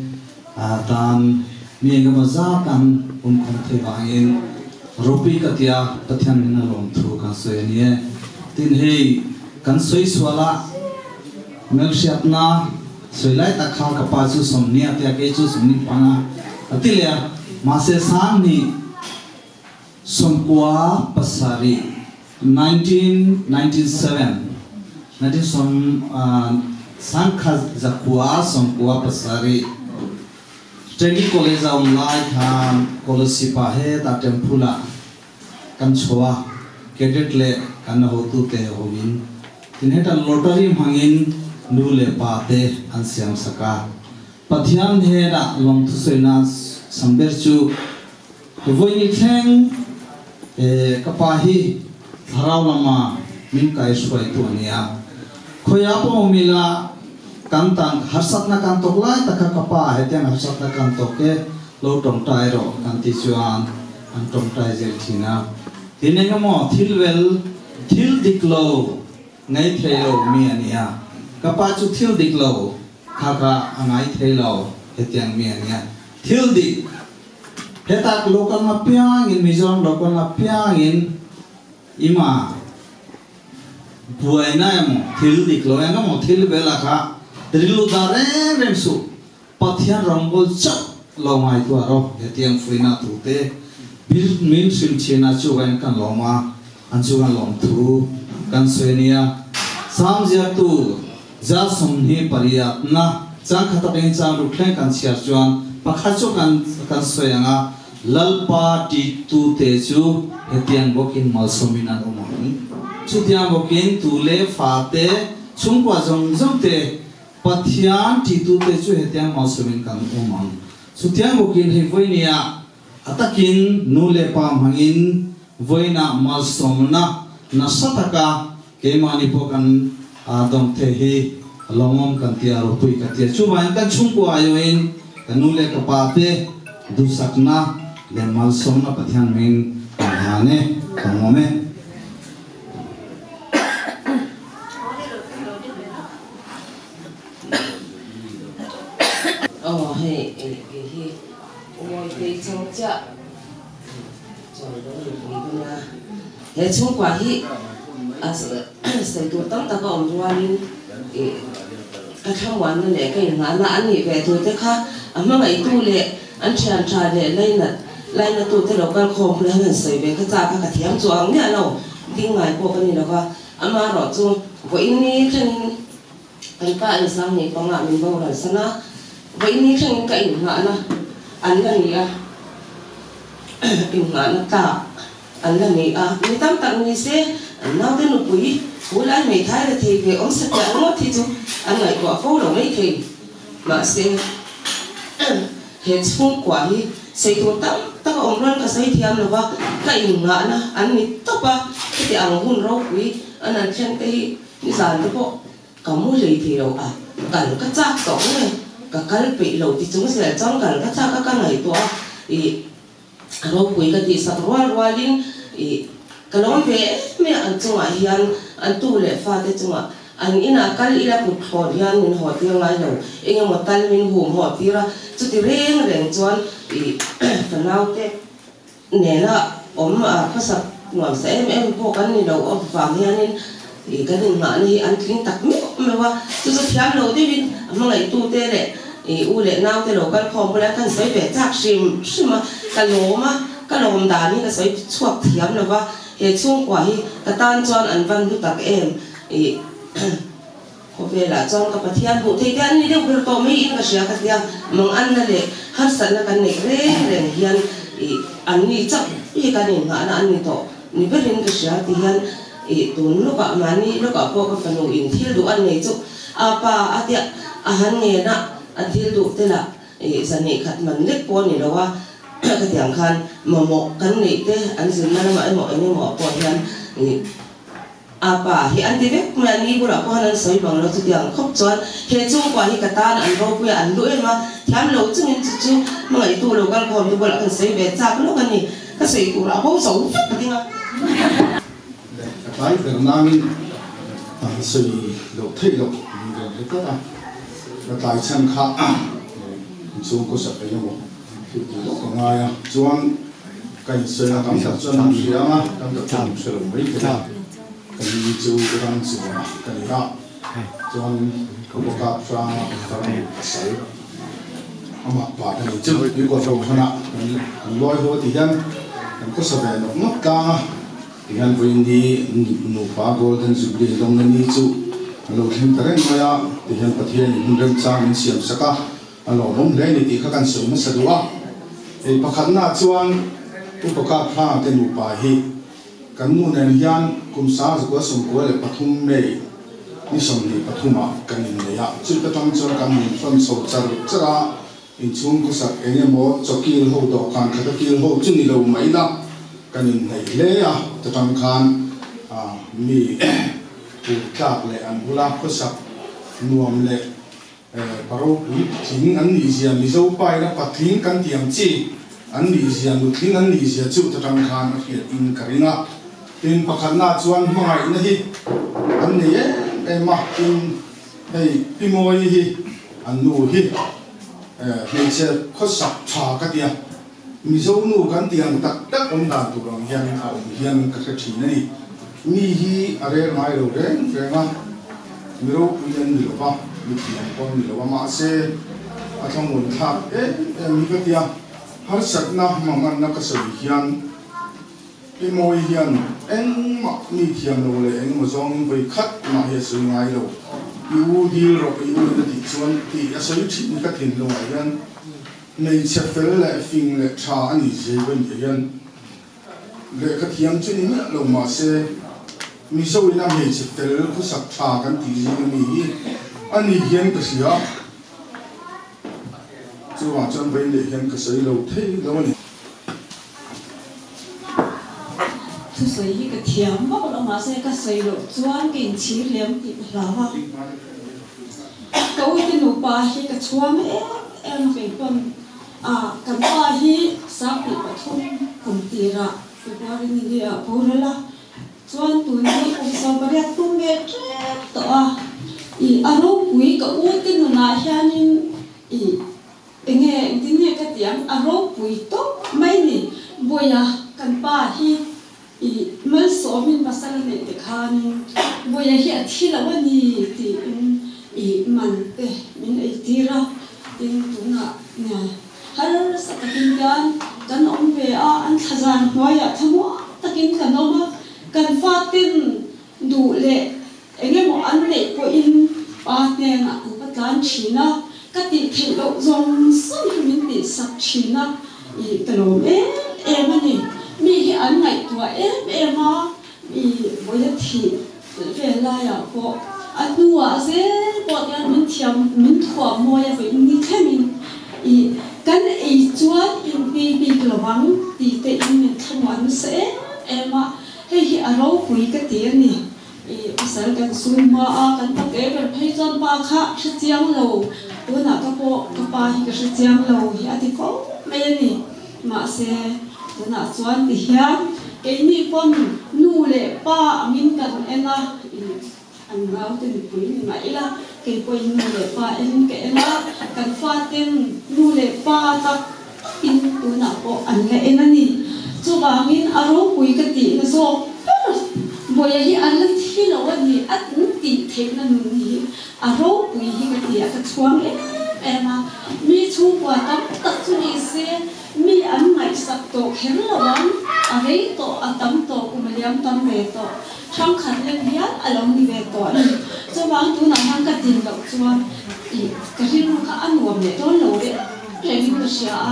tan mi engemaw zat an awmkhawm thei vangin ropui ka tia Pathian min a lawm thu kan sawi a ni e. Tin hei kan sawi sual a hmelhriatna sawi lai tak kha ka pa chu 20 a tia kei chu 25 a ti leh a mahse 20 97, 1997, 19 sangkhat 997. Training college a awm lai khan Kolosipa heta temple ah kan chho a, cadet leh kan hotute hovin tin heta lottery hmangin nu leh pa te an siam sak a. Pathian hnenah lawmthusawinak sam ber chu vawiin thleng ka pa hi thlarau lama min kaihruaitu a ni a. Khawiah pawh awm ila kan tan harsatna kan tawk lai taka ka pa hetiang harsatna kan tawk e lo tawngtai rawh kan tih chuan an tawngtai zel thin a. Tin engemaw thil vel thil dik lo ngai thei lo mi a ni a. Ka pa chu thil dik lo kha kha a ngai thei lo hetiang mi a ni a. Thil dik hetak local na piangin Mizoram local na piangin ima buaina emaw thil dik lo engemaw thil vel a kha rilru dah reng reng suh Pathian rawngbawl chauh lo ngaihtuah rawh hetiang fuihna thu te bil min hrim thin a chuvain kan lawm a an chu kan lawm thu kan sawi a nia. Sam ziaktu za 28 na chang khat atangin chang ruk thleng kan chhiar chuan pakhat chu kan kan sawi ang a, Lalpa ti tu te chu hetiang bawkin malsawmin an awm ang. Chutiang bawkin tu leh fa te chhungkua zawng zawng te Pathian ti tu te chu hetiang malsawmin kan awm ang. Chutiang bawkin hei vawinia a takin nu leh pa hmangin vawiinah malsawmna nasa taka keimahni pawh kan dawng thei hi lawmawm kan ti a, ropui ka ti a. Chuvangin kan chhungkua aiawhin ka nu leh ka pa te duhsakna leh malsawmna Pathian hming kan hlan e, kan awm e. Aw hei kei hi Mawitei chang chiah chuan lo nupui dawn a, he chhungkua hi a sawi tur tam tak a awm rualin ih ka thlamuanna leh ka inngahna an nih ve tur te kha a hmangaihtu leh an thian tha leh lainat lainatu te lo kal khawm hun an han sawi ve kha chak a ka thiam chuang miah lo ding ngai pawh ka ni lo va, amaherawh chu vawiin ni thlengin Kan pa in sang ni pangah min boral san a, vawiin thlengin ka inngahna an la ni a, inngahna tlak an la ni a, mi tam tak ni se an naute nupui hu lai hmeithai la thei ve awm satliah ngawt hi chu an ngaihtuah fo lo mai thei. Mahse, he chhungkua hi sawi tur tam tak a awm rual ka sawi thiam lo va, ka inngahna an ni tawp a, heti ang hun ropui an han thleng te hi Nizan te pawh ka mu hlei thei lo a, kal ka chak tawh nge ka kal peih lo ti chung zel chuan kal ka chak a ka ngaihtuah a, ih ropui ka tihsak rual rualin ih ka lawm ve em em a an chungah hian an tu leh fate chungah an inah kal ila kut thlawt hian min haw tir ngai lo, eng emaw tal min hum haw tir a, chuti reng reng chuan ih fanaute Nena awm a khawsak nuam sa em em pawh kan ni lo avang hianin ih kan innghahna hi an tling tak meuh meuh a, chu chu thiam lo deuhin a hmangaihtute leh ih u leh naute lo kal khawm bulah kan sawi ve chak hrim hrim a, ka lawm a, ka lawm dan hi ka sawi chhuak thiam lo va, he chhungkua hi ka tan chuan an van hlu tak em ih. Khawvelah chuan ka Pathian hmuh theih te an ni deuh ber tawh mai in ka hria ka tia, manganna leh harsatna kan neih reng reng hian ih an ni chauh hi kan inngahna an ni tawh ni berin ka hria ti hian ih tun lawkah mahni lawkah pawh ka fanu in thil duh an nei chu a pa a tia a han ngen a, a thil duh te lah ih zahnih khat man lek pawh a ni lo a, ka tiang khan mamawh kan neih te an zirna lamah emaw eng emaw ah pawh hian ih. A pa hi an ti vek mai a, ni bulah pawh han an sawi bang lo chutiang khawp chuan he chhungkua hi ka tan an ropui a, an duh em a, thiam lo chungin chu chu hmangaihtu lo kal khawm te bulah kan sawi ve chak lawk a ni, ka sawi turah bo zo vek ka ding a. Le ka tlai ber nangin an sawi loh theih loh min rawn hre tlat a, ka tlai chhan kha inchhungkaw sak engemaw thil tih lawk ka ngai a, chuan Ka insawi a, tam tak chuan an hria ang a, tam tak chuan an hre lo mai thei a. Ka ni chu ram chuan ka ni a, chuan ka bawk a, hrang a, ka ram pasal amah pa ka ni chu tui kawt ho hmanah kan lawi ho ti hian kan khawsa ve nawk nawk tlang a, ti hian vawiin ni nupa Golden Jubilee lawmna ni chu an lo thleng ta reng mai a, ti hian Pathianin hun remchang min siam sak a. A lawmawm hle ni tih kha kan sawi hmasa duh a. Hei pakhatnaah chuan Upa Kaphranga te nupa hi kan nu nen hian kum 1993 May ni 23 ah kan innei a, chuta tang chuan kan min hrawn chho char char a, inchhung khawsak eng emaw chaw kil ho dawhkan khata kil ho chu ni lo mai ila kan inhnaih hle a, ta tang khan mi tur tlak leh an bula khawsak nuam leh Paropui tling an nih zia Mizo paina patling kan tih ang chi an nih zia nutling an nih zia chu ta tang khan a hriat in ka ring a. Tin pakhatna chuan hmangaihna hi an nei em em a, tin hei Pi Mawi hi an nu hi hmeichhe khawsak tha ka tia, Mizo nu kan tih ang tak tak awm dan tur ang hian a awm hian ka hre thin a ni. Mi hi a rel ngai lo reng reng a, mi ropui an ni lo va, mi thiam pawh an ni lo a, mahse a thlamuan thlak em em hi ka tia, harsatna manganna ka sawi hian Pi Mawi hian engmah mi thiam lo leh engemaw zawngin vawi khat mah hi a sawi ngai lo. I u dil rawh, i u in a tih chuan tih a sawi thin ka thinlungah hian Hmeichhe fel leh fing leh tha a ni zia hi nih hian lehkha thiam chu ni miah lo mahse Mizo ina hmeichhe fel khawsak tha kan tih zing ami hi a ni hian ka hria. Chuvang chuan vawiin leh hian ka sawi lo thei lo a ni. Thusawi hi ka thiam vak lo mahse ka sawi loh chuan ka inchhir lem tih ka hlau a. Ka uite nupa hi ka chhuang em em a kei pawn a kan pa hi 2003 kum tirah February ni nge ah boral a chuan tun hi kum 18 tum ve tep tawh a i a ropui ka ute nunah hianin i Enge engtin nge ka ti ang, a ropui tawp mai ni. Bawiha kan pa hi i malsawmin pasal a neih te khanin Bawiha hi a thi lo a ni tiin i man te min ei tir a, tin tunah nia harsa takin hian kan awm ve a, an thlazar hnuaiah thlamuang takin kan awm a, kan faten duh leh Engemaw an neih pawhin pa hnenah an va tlan thin a, ka tih theih loh zawng zawng hi min tih sak thin a, ih ka lawm em em a ni. Mi hi an ngaihtuah em em a, ih vawi a thih vel laiah pawh a hnuah zel pawh tian min thiam min thuam mawi a vawi ni thlengin ih kan ei chuan inhmei bik lo ang tih te in min thlamuan nasa em em a, hei hi a ropui ka ti a ni. I pasal kan sum hma a, kan pa te ber phei chuan pa kha hre chiang lo, tunah ka pawh ka pa hi ka hre chiang lo hi a ti fo mai a ni. Mahse, tunah chuan ti hian keini pawn nu leh pa angin kan en a, i an naute nupui ni mah ila, kei pawhin nu leh pa enin ka en a, kan faten nu leh pa tak takin tunah pawh an la en a ni. Chuvangin a ropui ka tihna zawk ber Bawiha hi an la thi lo a ni, a tih theihna nun hi a ropui hi ka ti a, ka chhuang em em a. Mi chhungkua tam tak chu ni se mi an ngaihsak tawh kher lo ang, a rei tawh, a tam tawh, kum a liam tam ve tawh, ṭhangkhat lek hian a lo ni ve tawh a ni. Chuvang tunah hian ka din loh chuan ih ka rilru kha a nuam leh dawn lo reng rengin ka hria a,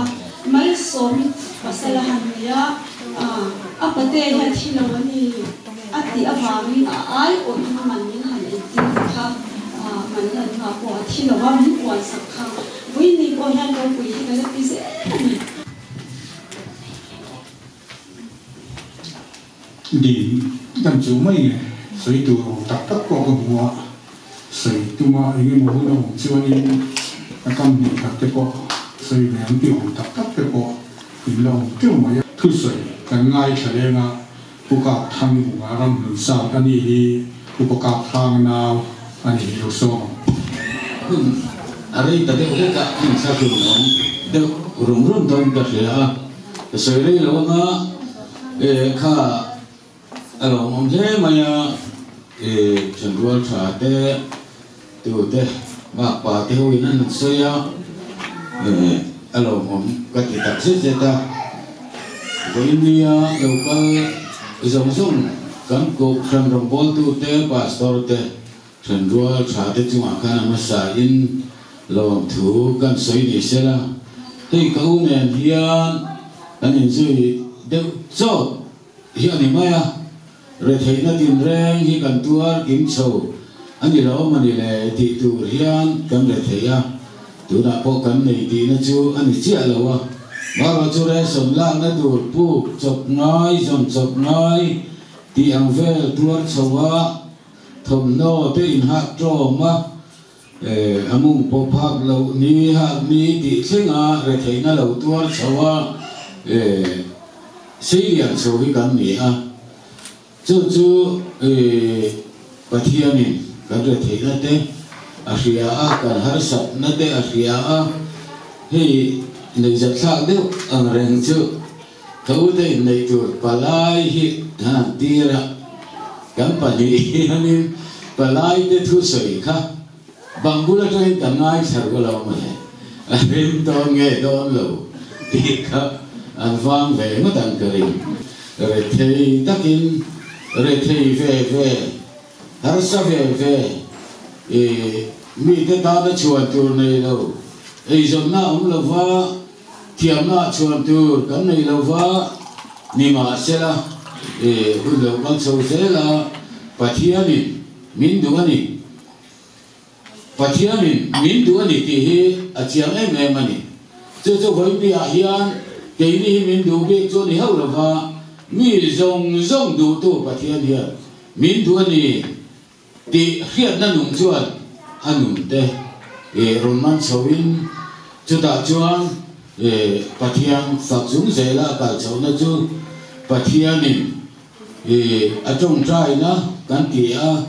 Malsawmi pasal a han nei a, a pate hian thi lo a ni a tih avangin a ai awih man min han eitir te kha man lan hma pawh a thi lo a, min puansak kha Vawiin ni pawh hian ropui hi ka la ti zel a ni. Din kan chu mai nge sawi tur awm tak tak pawh ka hmu a, sawi tuma eng emaw hun a awm chuanin a kam hnih khat te pawh sawi ve ang tih awm tak tak te pawh in la awm teuh mai a. Thusawi kan ngaithla leng a, Pu Kap Thang Bunga ram hlun sat a ni hi Upa Kap Thang nau a ni hi lo sawm ang. Hun a rei ta deuh hlek a, hmun thla hlun a awm deuh rum rum dawn ka hria a. Ka sawi rei lo anga e kha a lawmawm hle mai a, e thenrual tha te tu te bakpa te ho in an han sawi a, e a lawmawm ka ti tak zet zet a. Vawinia lo kal zawng zawng kan kohhran rawngbawltu te, pastor te, thenrual tha te chungah khan a hmasa in. Lawm thu kan sawi ni sela, hei ka u nen hian kan inzui deuh chawt hi a ni mai a, retheihna tinreng hi kan tuar kim chho a ni lo awm a ni le tih tur hian kan rethei a, tunah pawh kan nei tihna chu a ni chiah lo a, marawh chu ration lakna tur puk chawp ngai, zawn chawp ngai tih ang vel tuar chho a, thawmhnaw te inhak tawm a. A mung pawh phak loh ni hak ni tih thlenga retheihna lo tuar chho a, seilian chho hi kan ni a. Chu chu Pathianin kan retheihna te a hria a, kan harsatna te a hria a, hei neihzatthlak deuh ang reng chu ka ute inneih tur palai hi kan han tir a, kan pahnih hianin palai te thusawi kha bang bul atangin kan ngaithla rual a awm le, a rim dawn nge dawn lo tih kha an vang ve ngawt ang ka ring. Rethei takin rethei ve ve, harsa ve ve, i mite tana chhuan tur nei lo, eizawnna awm lova, Thiamna chhuan tur kan nei lo va, nimahsela i hun lo kal chho zel a, Pathianin min duh a ni. Pathianin min duh a ni tih hi a chiang em em a ni. Chu chu vawipiah hian keini hi min duh bik chu a ni hauh lo va, mi zawng zawng duhtu Pathian hian min duh a ni. Tih hriatna nung chuan a nunte rawn man chhoin chutah chuan Pathian fak chung zela a kal chhohna chu Pathianin a tawngtaina kan ti a,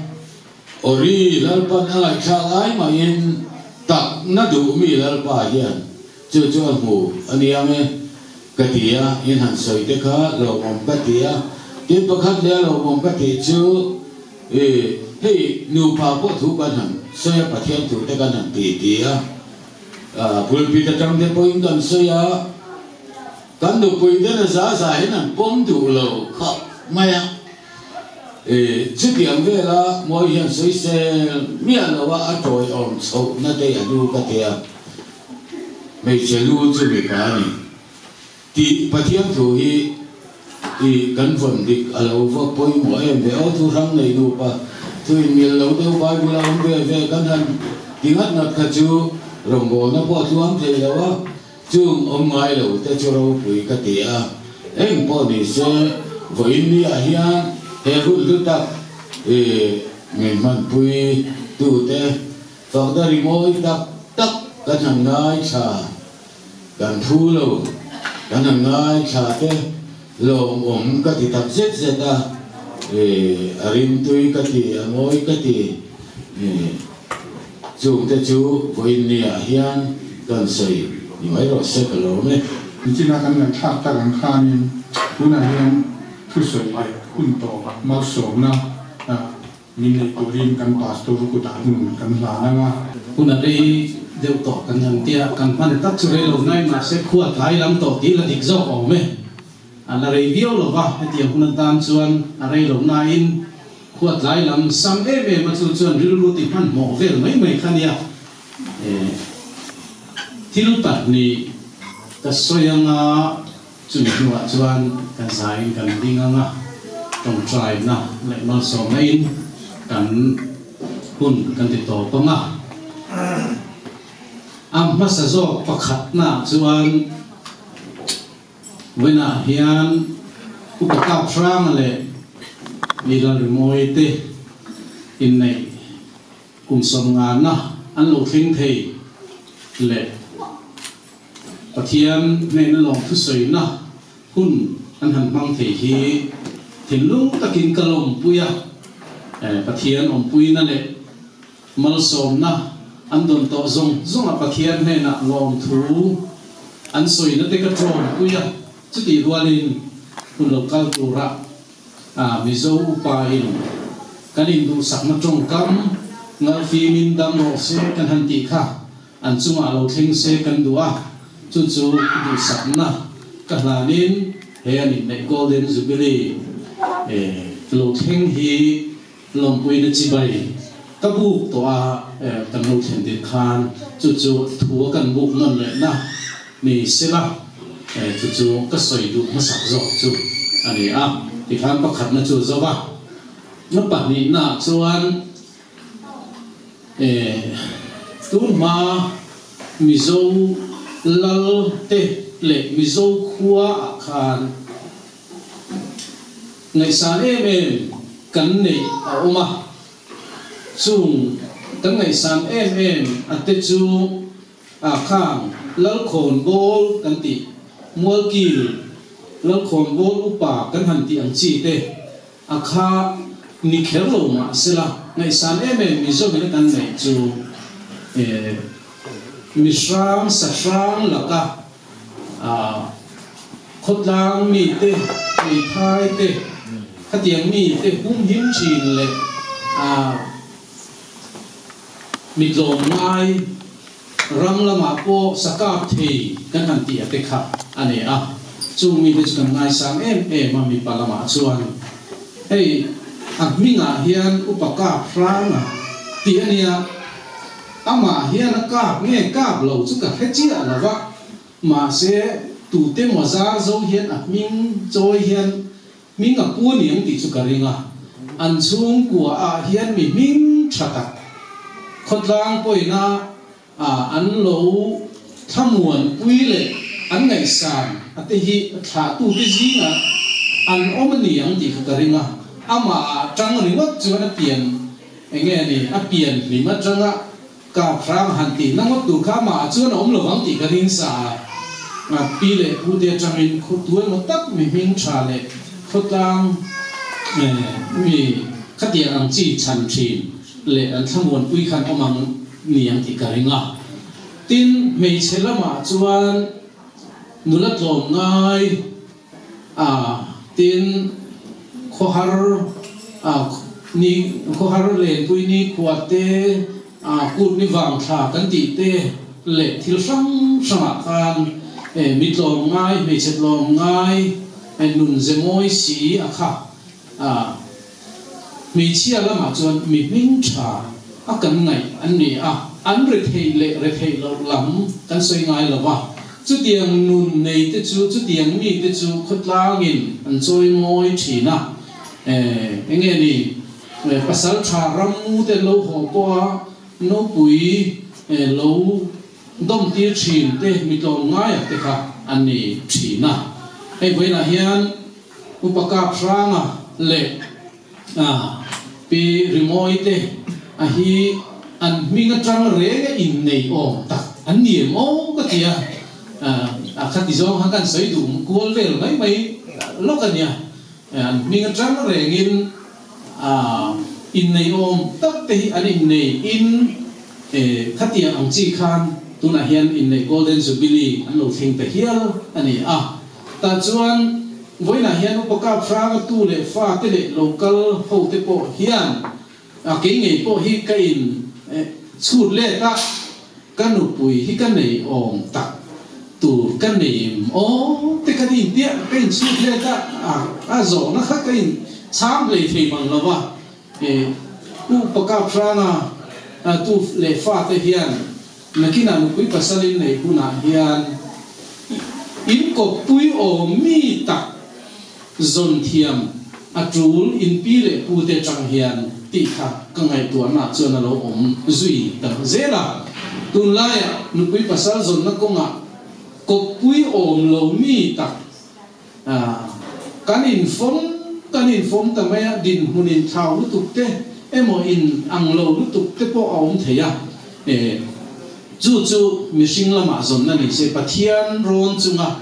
Awri Lalpan a ngaihthlak ai mahin takna duhmi Lalpa hian chu chu a hmu a ni ang e ka ti a, in han sawi te kha lawmawm ka ti a, tin pakhat leh a lawmawm ka tih chu I, hei nupa pawh thu kan han sawi a, Pathian thu te kan han ti ti a, pulpit atang te pawhin kan sawi a, kan nupui te na za za hian an pawm duh lo khawp mai a, I, chutiang vela mawi hian sawi sel miah lo a, a tawiawm chhohna te a lu ka ti a, hmeichhe lu chu mipa a ni. Tih Pathian thu hi i kan vawn dik a lo va pawimawh em ve aw, thu hrang nei nupa thu in mil lo deuh Bible a awm ve ve kan han ti ngat ngat kha chu rawngbawlna pawh a tluang thei lo a, chung awm ngai lo te chu ropui ka ti a, eng pawh ni se vawiin ni ah hian he hun hlu tak i min hmanpui tute fakna rimawi tak tak kan han ngaithla. Kan thu lo, kan han ngaithla te lawmawm ka ti tak zet zet a, a rimtui ka ti, a mawi ka ti, chungte chu vawiin niah hian kan sawi ni mai rawh se ka lawm e. Nichina kan ngaihthlak tak ang khanin tunah hian thusawi leh hun tawp malsawmna Min neih turin kan pastor kutah hmun kan hlan ang a. Hun a rei deuh tawh kan han tia, kan hman tak chu rei lo nai mahse khua tlai lam tawh tih la dik zawk awm e. A la rei viau lo va, hetiang hun atan chuan a rei lo nain khua tlai lam sam em em a chu chuan rilru ti hmanhmawh vel mai mai kha nia. Thil pahnih ka sawi anga chumi hnuah chuan kan zain kan ding anga tawngtaina leh malsawmna in kan hun kan ti tawp anga. A hmasa zawk pakhatnaah chuan Vawiinah hian Upa Kap Hranga leh Milal Rimawi te inneih Kum sawmngana an lo thleng thei leh Pathian hnehna lawng thusawina hun an han hmang thei hi thinlung takin ka lawmpui a, Pathian awmpuina leh malsawmna an dawn tawh zawng zawnga Pathian hnenah lawmthu an sawina te ka tawmpui a, chutih rualin hun lo kal tura A Mizo upa in kan induhsakna tawngkam ngalfimin dam rawh se kan han tih kha an chungah lo thleng se kan duh a, chu chu duhsakna ka hlanin he an inneih Golden Jubilee lo thleng hi lawmpuina chibai. Ka buk tawh a, kan lo thlen tirh khan chu chu thu a kan buk nawn lehna ni sela, chu chu ka sawi duh hmasak zawk chu a ni a. Tikhan pakhatna chu zo va, na pahnihnaah chuan tunhma Mizo lal te leh Mizo khua ah khan ngaihsan em em kan neih a awm a. Chung kan ngaihsan em em a te chu a khang Lalkhawnbawl kan tih, Mualkil Lalkhawnbawl upa kan han tih ang chi te a kha ni kher lo mah sela ngaihsan em em Mizoin a kan neih chu mihrang sahrang laka Khawtlang mite, hmeithai te, khatiang mite humhim thin leh mitlawm ngai ram lamah pawh sakap thei kan han tih a te kha a ni a. Chung mite chu kan ngaisang em em a mipa lamah chuan hei a hmingah hian upa kap hranga tih a nia. Amah hian a kap nge kap lo chu ka hre chiah lo va. Mahse, tute maw zar zo hian a hming chawi hian hming a pu aniang tih chu ka ring a. An chhungkua ah hian mi hming tha tak khawtlang pawina ah an lo thlamuan pui leh an ngaihsan a te hi thlahtute zingah an awm aniang tih kha ka ring a. Amah ah tang ringawt chuan a pian enge a ni, a pian hlim atanga Ka hrang han tih na ngawt tur kha amah ah chuan a awm lo vang tih ka ring sa a. Pi leh pu te atangin khaw tu emaw tak mi hming tha leh khawtlang mi khatiang ang chi chhan thin leh an thlamuanpui khan awm ang ni ang tih ka ring a. Tin, hmeichhe lamah chuan nula tlawm ngai a, tin, khawhar a, ni khawhar lenpui ni khua te a, kut ni vang thla kan tih te leh thil hrang hrangah khan e mi tlawm ngai, hmeichhe tlawm ngai, e nun ze mawi si a kha a, hmeichhia lamah chuan mi hming tha a kan ngaih an ni a, an retheih leh retheih loh lam kan sawi ngai lo va. Chutiang nun nei te chu, chutiang mi te chu khawtlangin an chawi mawi thin a. Enge ni, pasal tha rammu te lo haw pawha nopui lo dawm tir thin te mi tlawm ngaiah te kha an ni thin a. Hei vawiinah hian Upa Kaphranga leh Pi Rimawi te a hi an hming atang reng a innei awm tak an ni em aw ka ti a, a khati zawng khan kan sawi duh kual vel mai mai lawk a nia, an hming atang rengin innei awm tak te hi an innei in khatiang ang chi khan tunah hian inneih Golden Jubilee an lo thleng ta hial a ni a. Tah chuan vawiinah hian Upa Kap Hranga tu leh fa te leh local ho te pawh hian a kei ngei pawh hi ka in chhut let a, ka nupui hi ka nei awm tak tur ka nei aw te ka ni intiah ka in chhut let a, a zawhna kha ka in chhang hlei thei mang lo va. Upa Kap Hranga tu leh fa te hian Nakinah nupui pasal in neih hunah hian in kawppui awm mi tak zawn thiam a tul in pi leh pu te atang hian tih kha ka ngaihtuahna chuan a lo awm zui ta zel a. Tunlaiah nupui pasal zawnna kawngah kawppui awm lo mi tak kan infawm kan infawm ta mai a, dinhmun inthlau lutuk te emaw in ang lo lutuk te pawh a awm thei a, chu chu mihring lamah zawnna ni se Pathian rawn chunga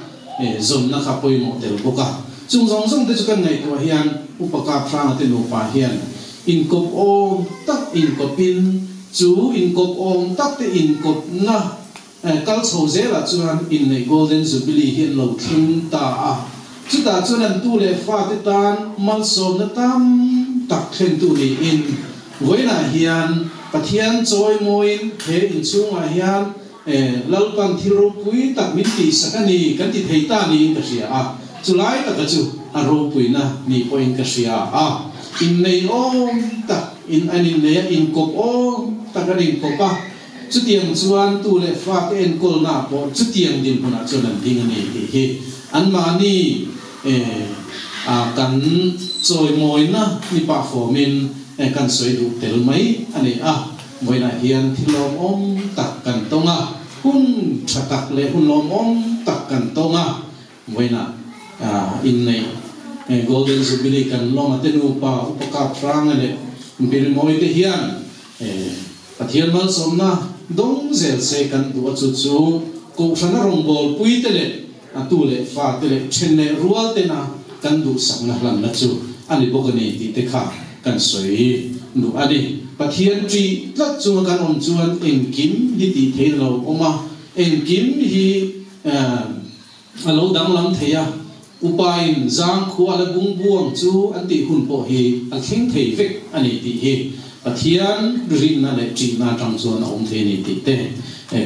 zawnna kha pawimawh tel bawk a. Chung zawng zawng te chu kan ngaihtuah hian Upa Kaphranga te nupa hian inkawp awm tak inkawpin chu inkawp awm tak te inkawpna Kal chho zelah chuan inneih Golden Jubilee hi an lo thleng ta a, chutah chuan an tu leh fate tan malsawmna tam tak thlentu niin vawiinah hian Pathian chawimawiin he inchhungah hian Lalpan thil ropui tak min tihsak a ni kan ti thei ta niin ka hria a, chulai taka chu a ropuina ni pawhin ka hria a, inneih awm tak. in an in nei a in kawp awm tak an in kawp a chutiang chuan tu leh fa te enkawl na pawh chutiang dinhmun ah chuan an ding a ni tih hi anmahni a kan chawimawina ni pah fawmin kan sawi duh tel mai a ni a. Vawiinah hian thil lawmawm tak kan tawng a, hun tha tak leh hun lawmawm tak kan tawng a. Vawiinah inneih Golden Jubilee kan lawm a te nupa Upa Kap Hranga leh Birimawi te hian Pathian malsawmna dawng zel se kan duh a, chu chu Kohhrana rawngbawlpui te leh a tu leh fa te leh then leh rual tena kan duhsakna hlanna chu a ni bawk a ni tih te kha kan sawi duh a ni. Pathian ṭih tlat chunga kan awm chuan engkim hi tih theih a lo awm a, engkim hi a lo danglam thei a, upain zangkhua la bung buang chu an tih hun pawh hi a thleng thei vek a ni tih hi Pathian rinna leh ṭihna aṭang chuan a awm thei a ni tih te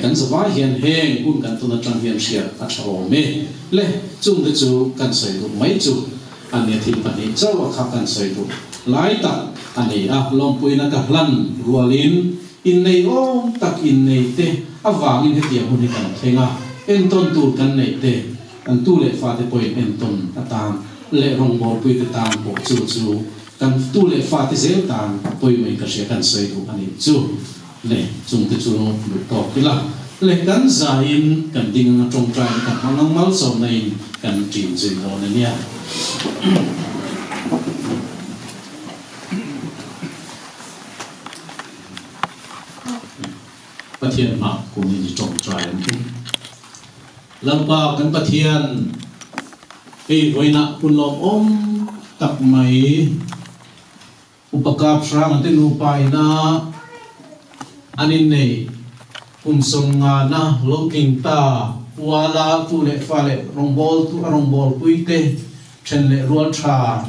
kan zavai hian heng hun kan tawn aṭang hian hriat a ṭha awm e. Le, chungte chu kan sawi duh mai chu a nia thil pahnih chauh a kha kan sawi duh lai tak a ni a, lawmpuina ka hlan rualin innei awm tak innei te avangin hetiang hun hi kan thleng a, entawn tur kan neih te kan tu leh fate pawhin entawn atan leh rawngbawlpuite tan pawh chu chu Kan tu leh fate zel tan pawimawhin ka hria kan sawi duh a nih chu le, chungte chu duh tawk ila le kan zaiin kan ding anga tawngtaiin kan hmang ang malsawmna in kan ṭin zui dawn a nia. Pathian hmah kum in i tawngtai ang u. Lalpa kan Pathian, hei vawiinah hun lawmawm tak mai Upa Kap Hranga te nupa ina an inneih kum sawmngana lo tling ta Puala tu leh fa leh rawngbawltu a rawngbawlpui te then leh rual tha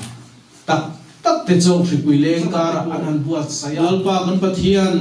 tak tak te chauh hripui leng karah an han buatsaih a. Lalpa kan Pathian,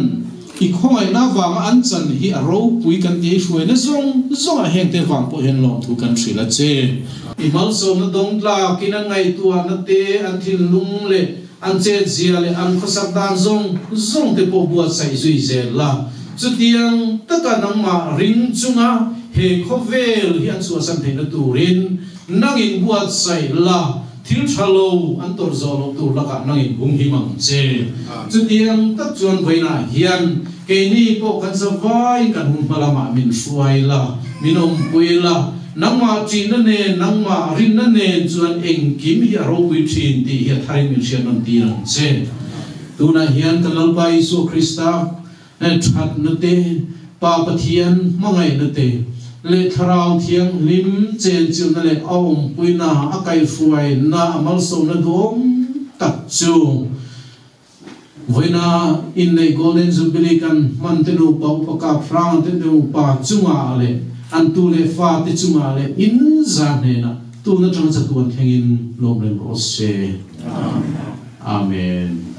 i khawngaihna avanga an chan hi a ropui kan ti hruaina zawng zawngah hengte vang pawh hian lawmthu kan hrilh a che. I malsawmna dawng tlakin an ngaihtuahna te, an thinlung leh an chetzia leh an khawsak dan zawng zawng te pawh buatsaih zui zel la. Chutiang taka nangmah ring chunga he khawvel hi an chhuahsan theihna turin nangin buatsaih la. Thil tha lo an tawrh zawh loh tur lakah nangin hum him ang che. Chutiang tak chuan vawiinah hian keini pawh kan zavaiin kan hun hma lamah min hruai la, min awmpui la, nangmah ṭihna nen, nangmah rinna nen chuan engkim hi a ropui ṭhin tih hi a tharin min hriat nawn tir ang che. Tunah hian kan Lalpa Isua Krista Thatna te, Pa Pathian hmangaihna te, leh Thlarau Thianghlim chenchilhna leh a awmpuina, a kaihhruaina, a malsawmna duhawm tak chu vawiina inneih Golden Jubilee kan hman te nupa Upa Kap Hranga te nupa chungah leh an tu leh fa te chungah leh in za hnenah tun atanga chatuan thlengin lawm reng rawh se. Amen.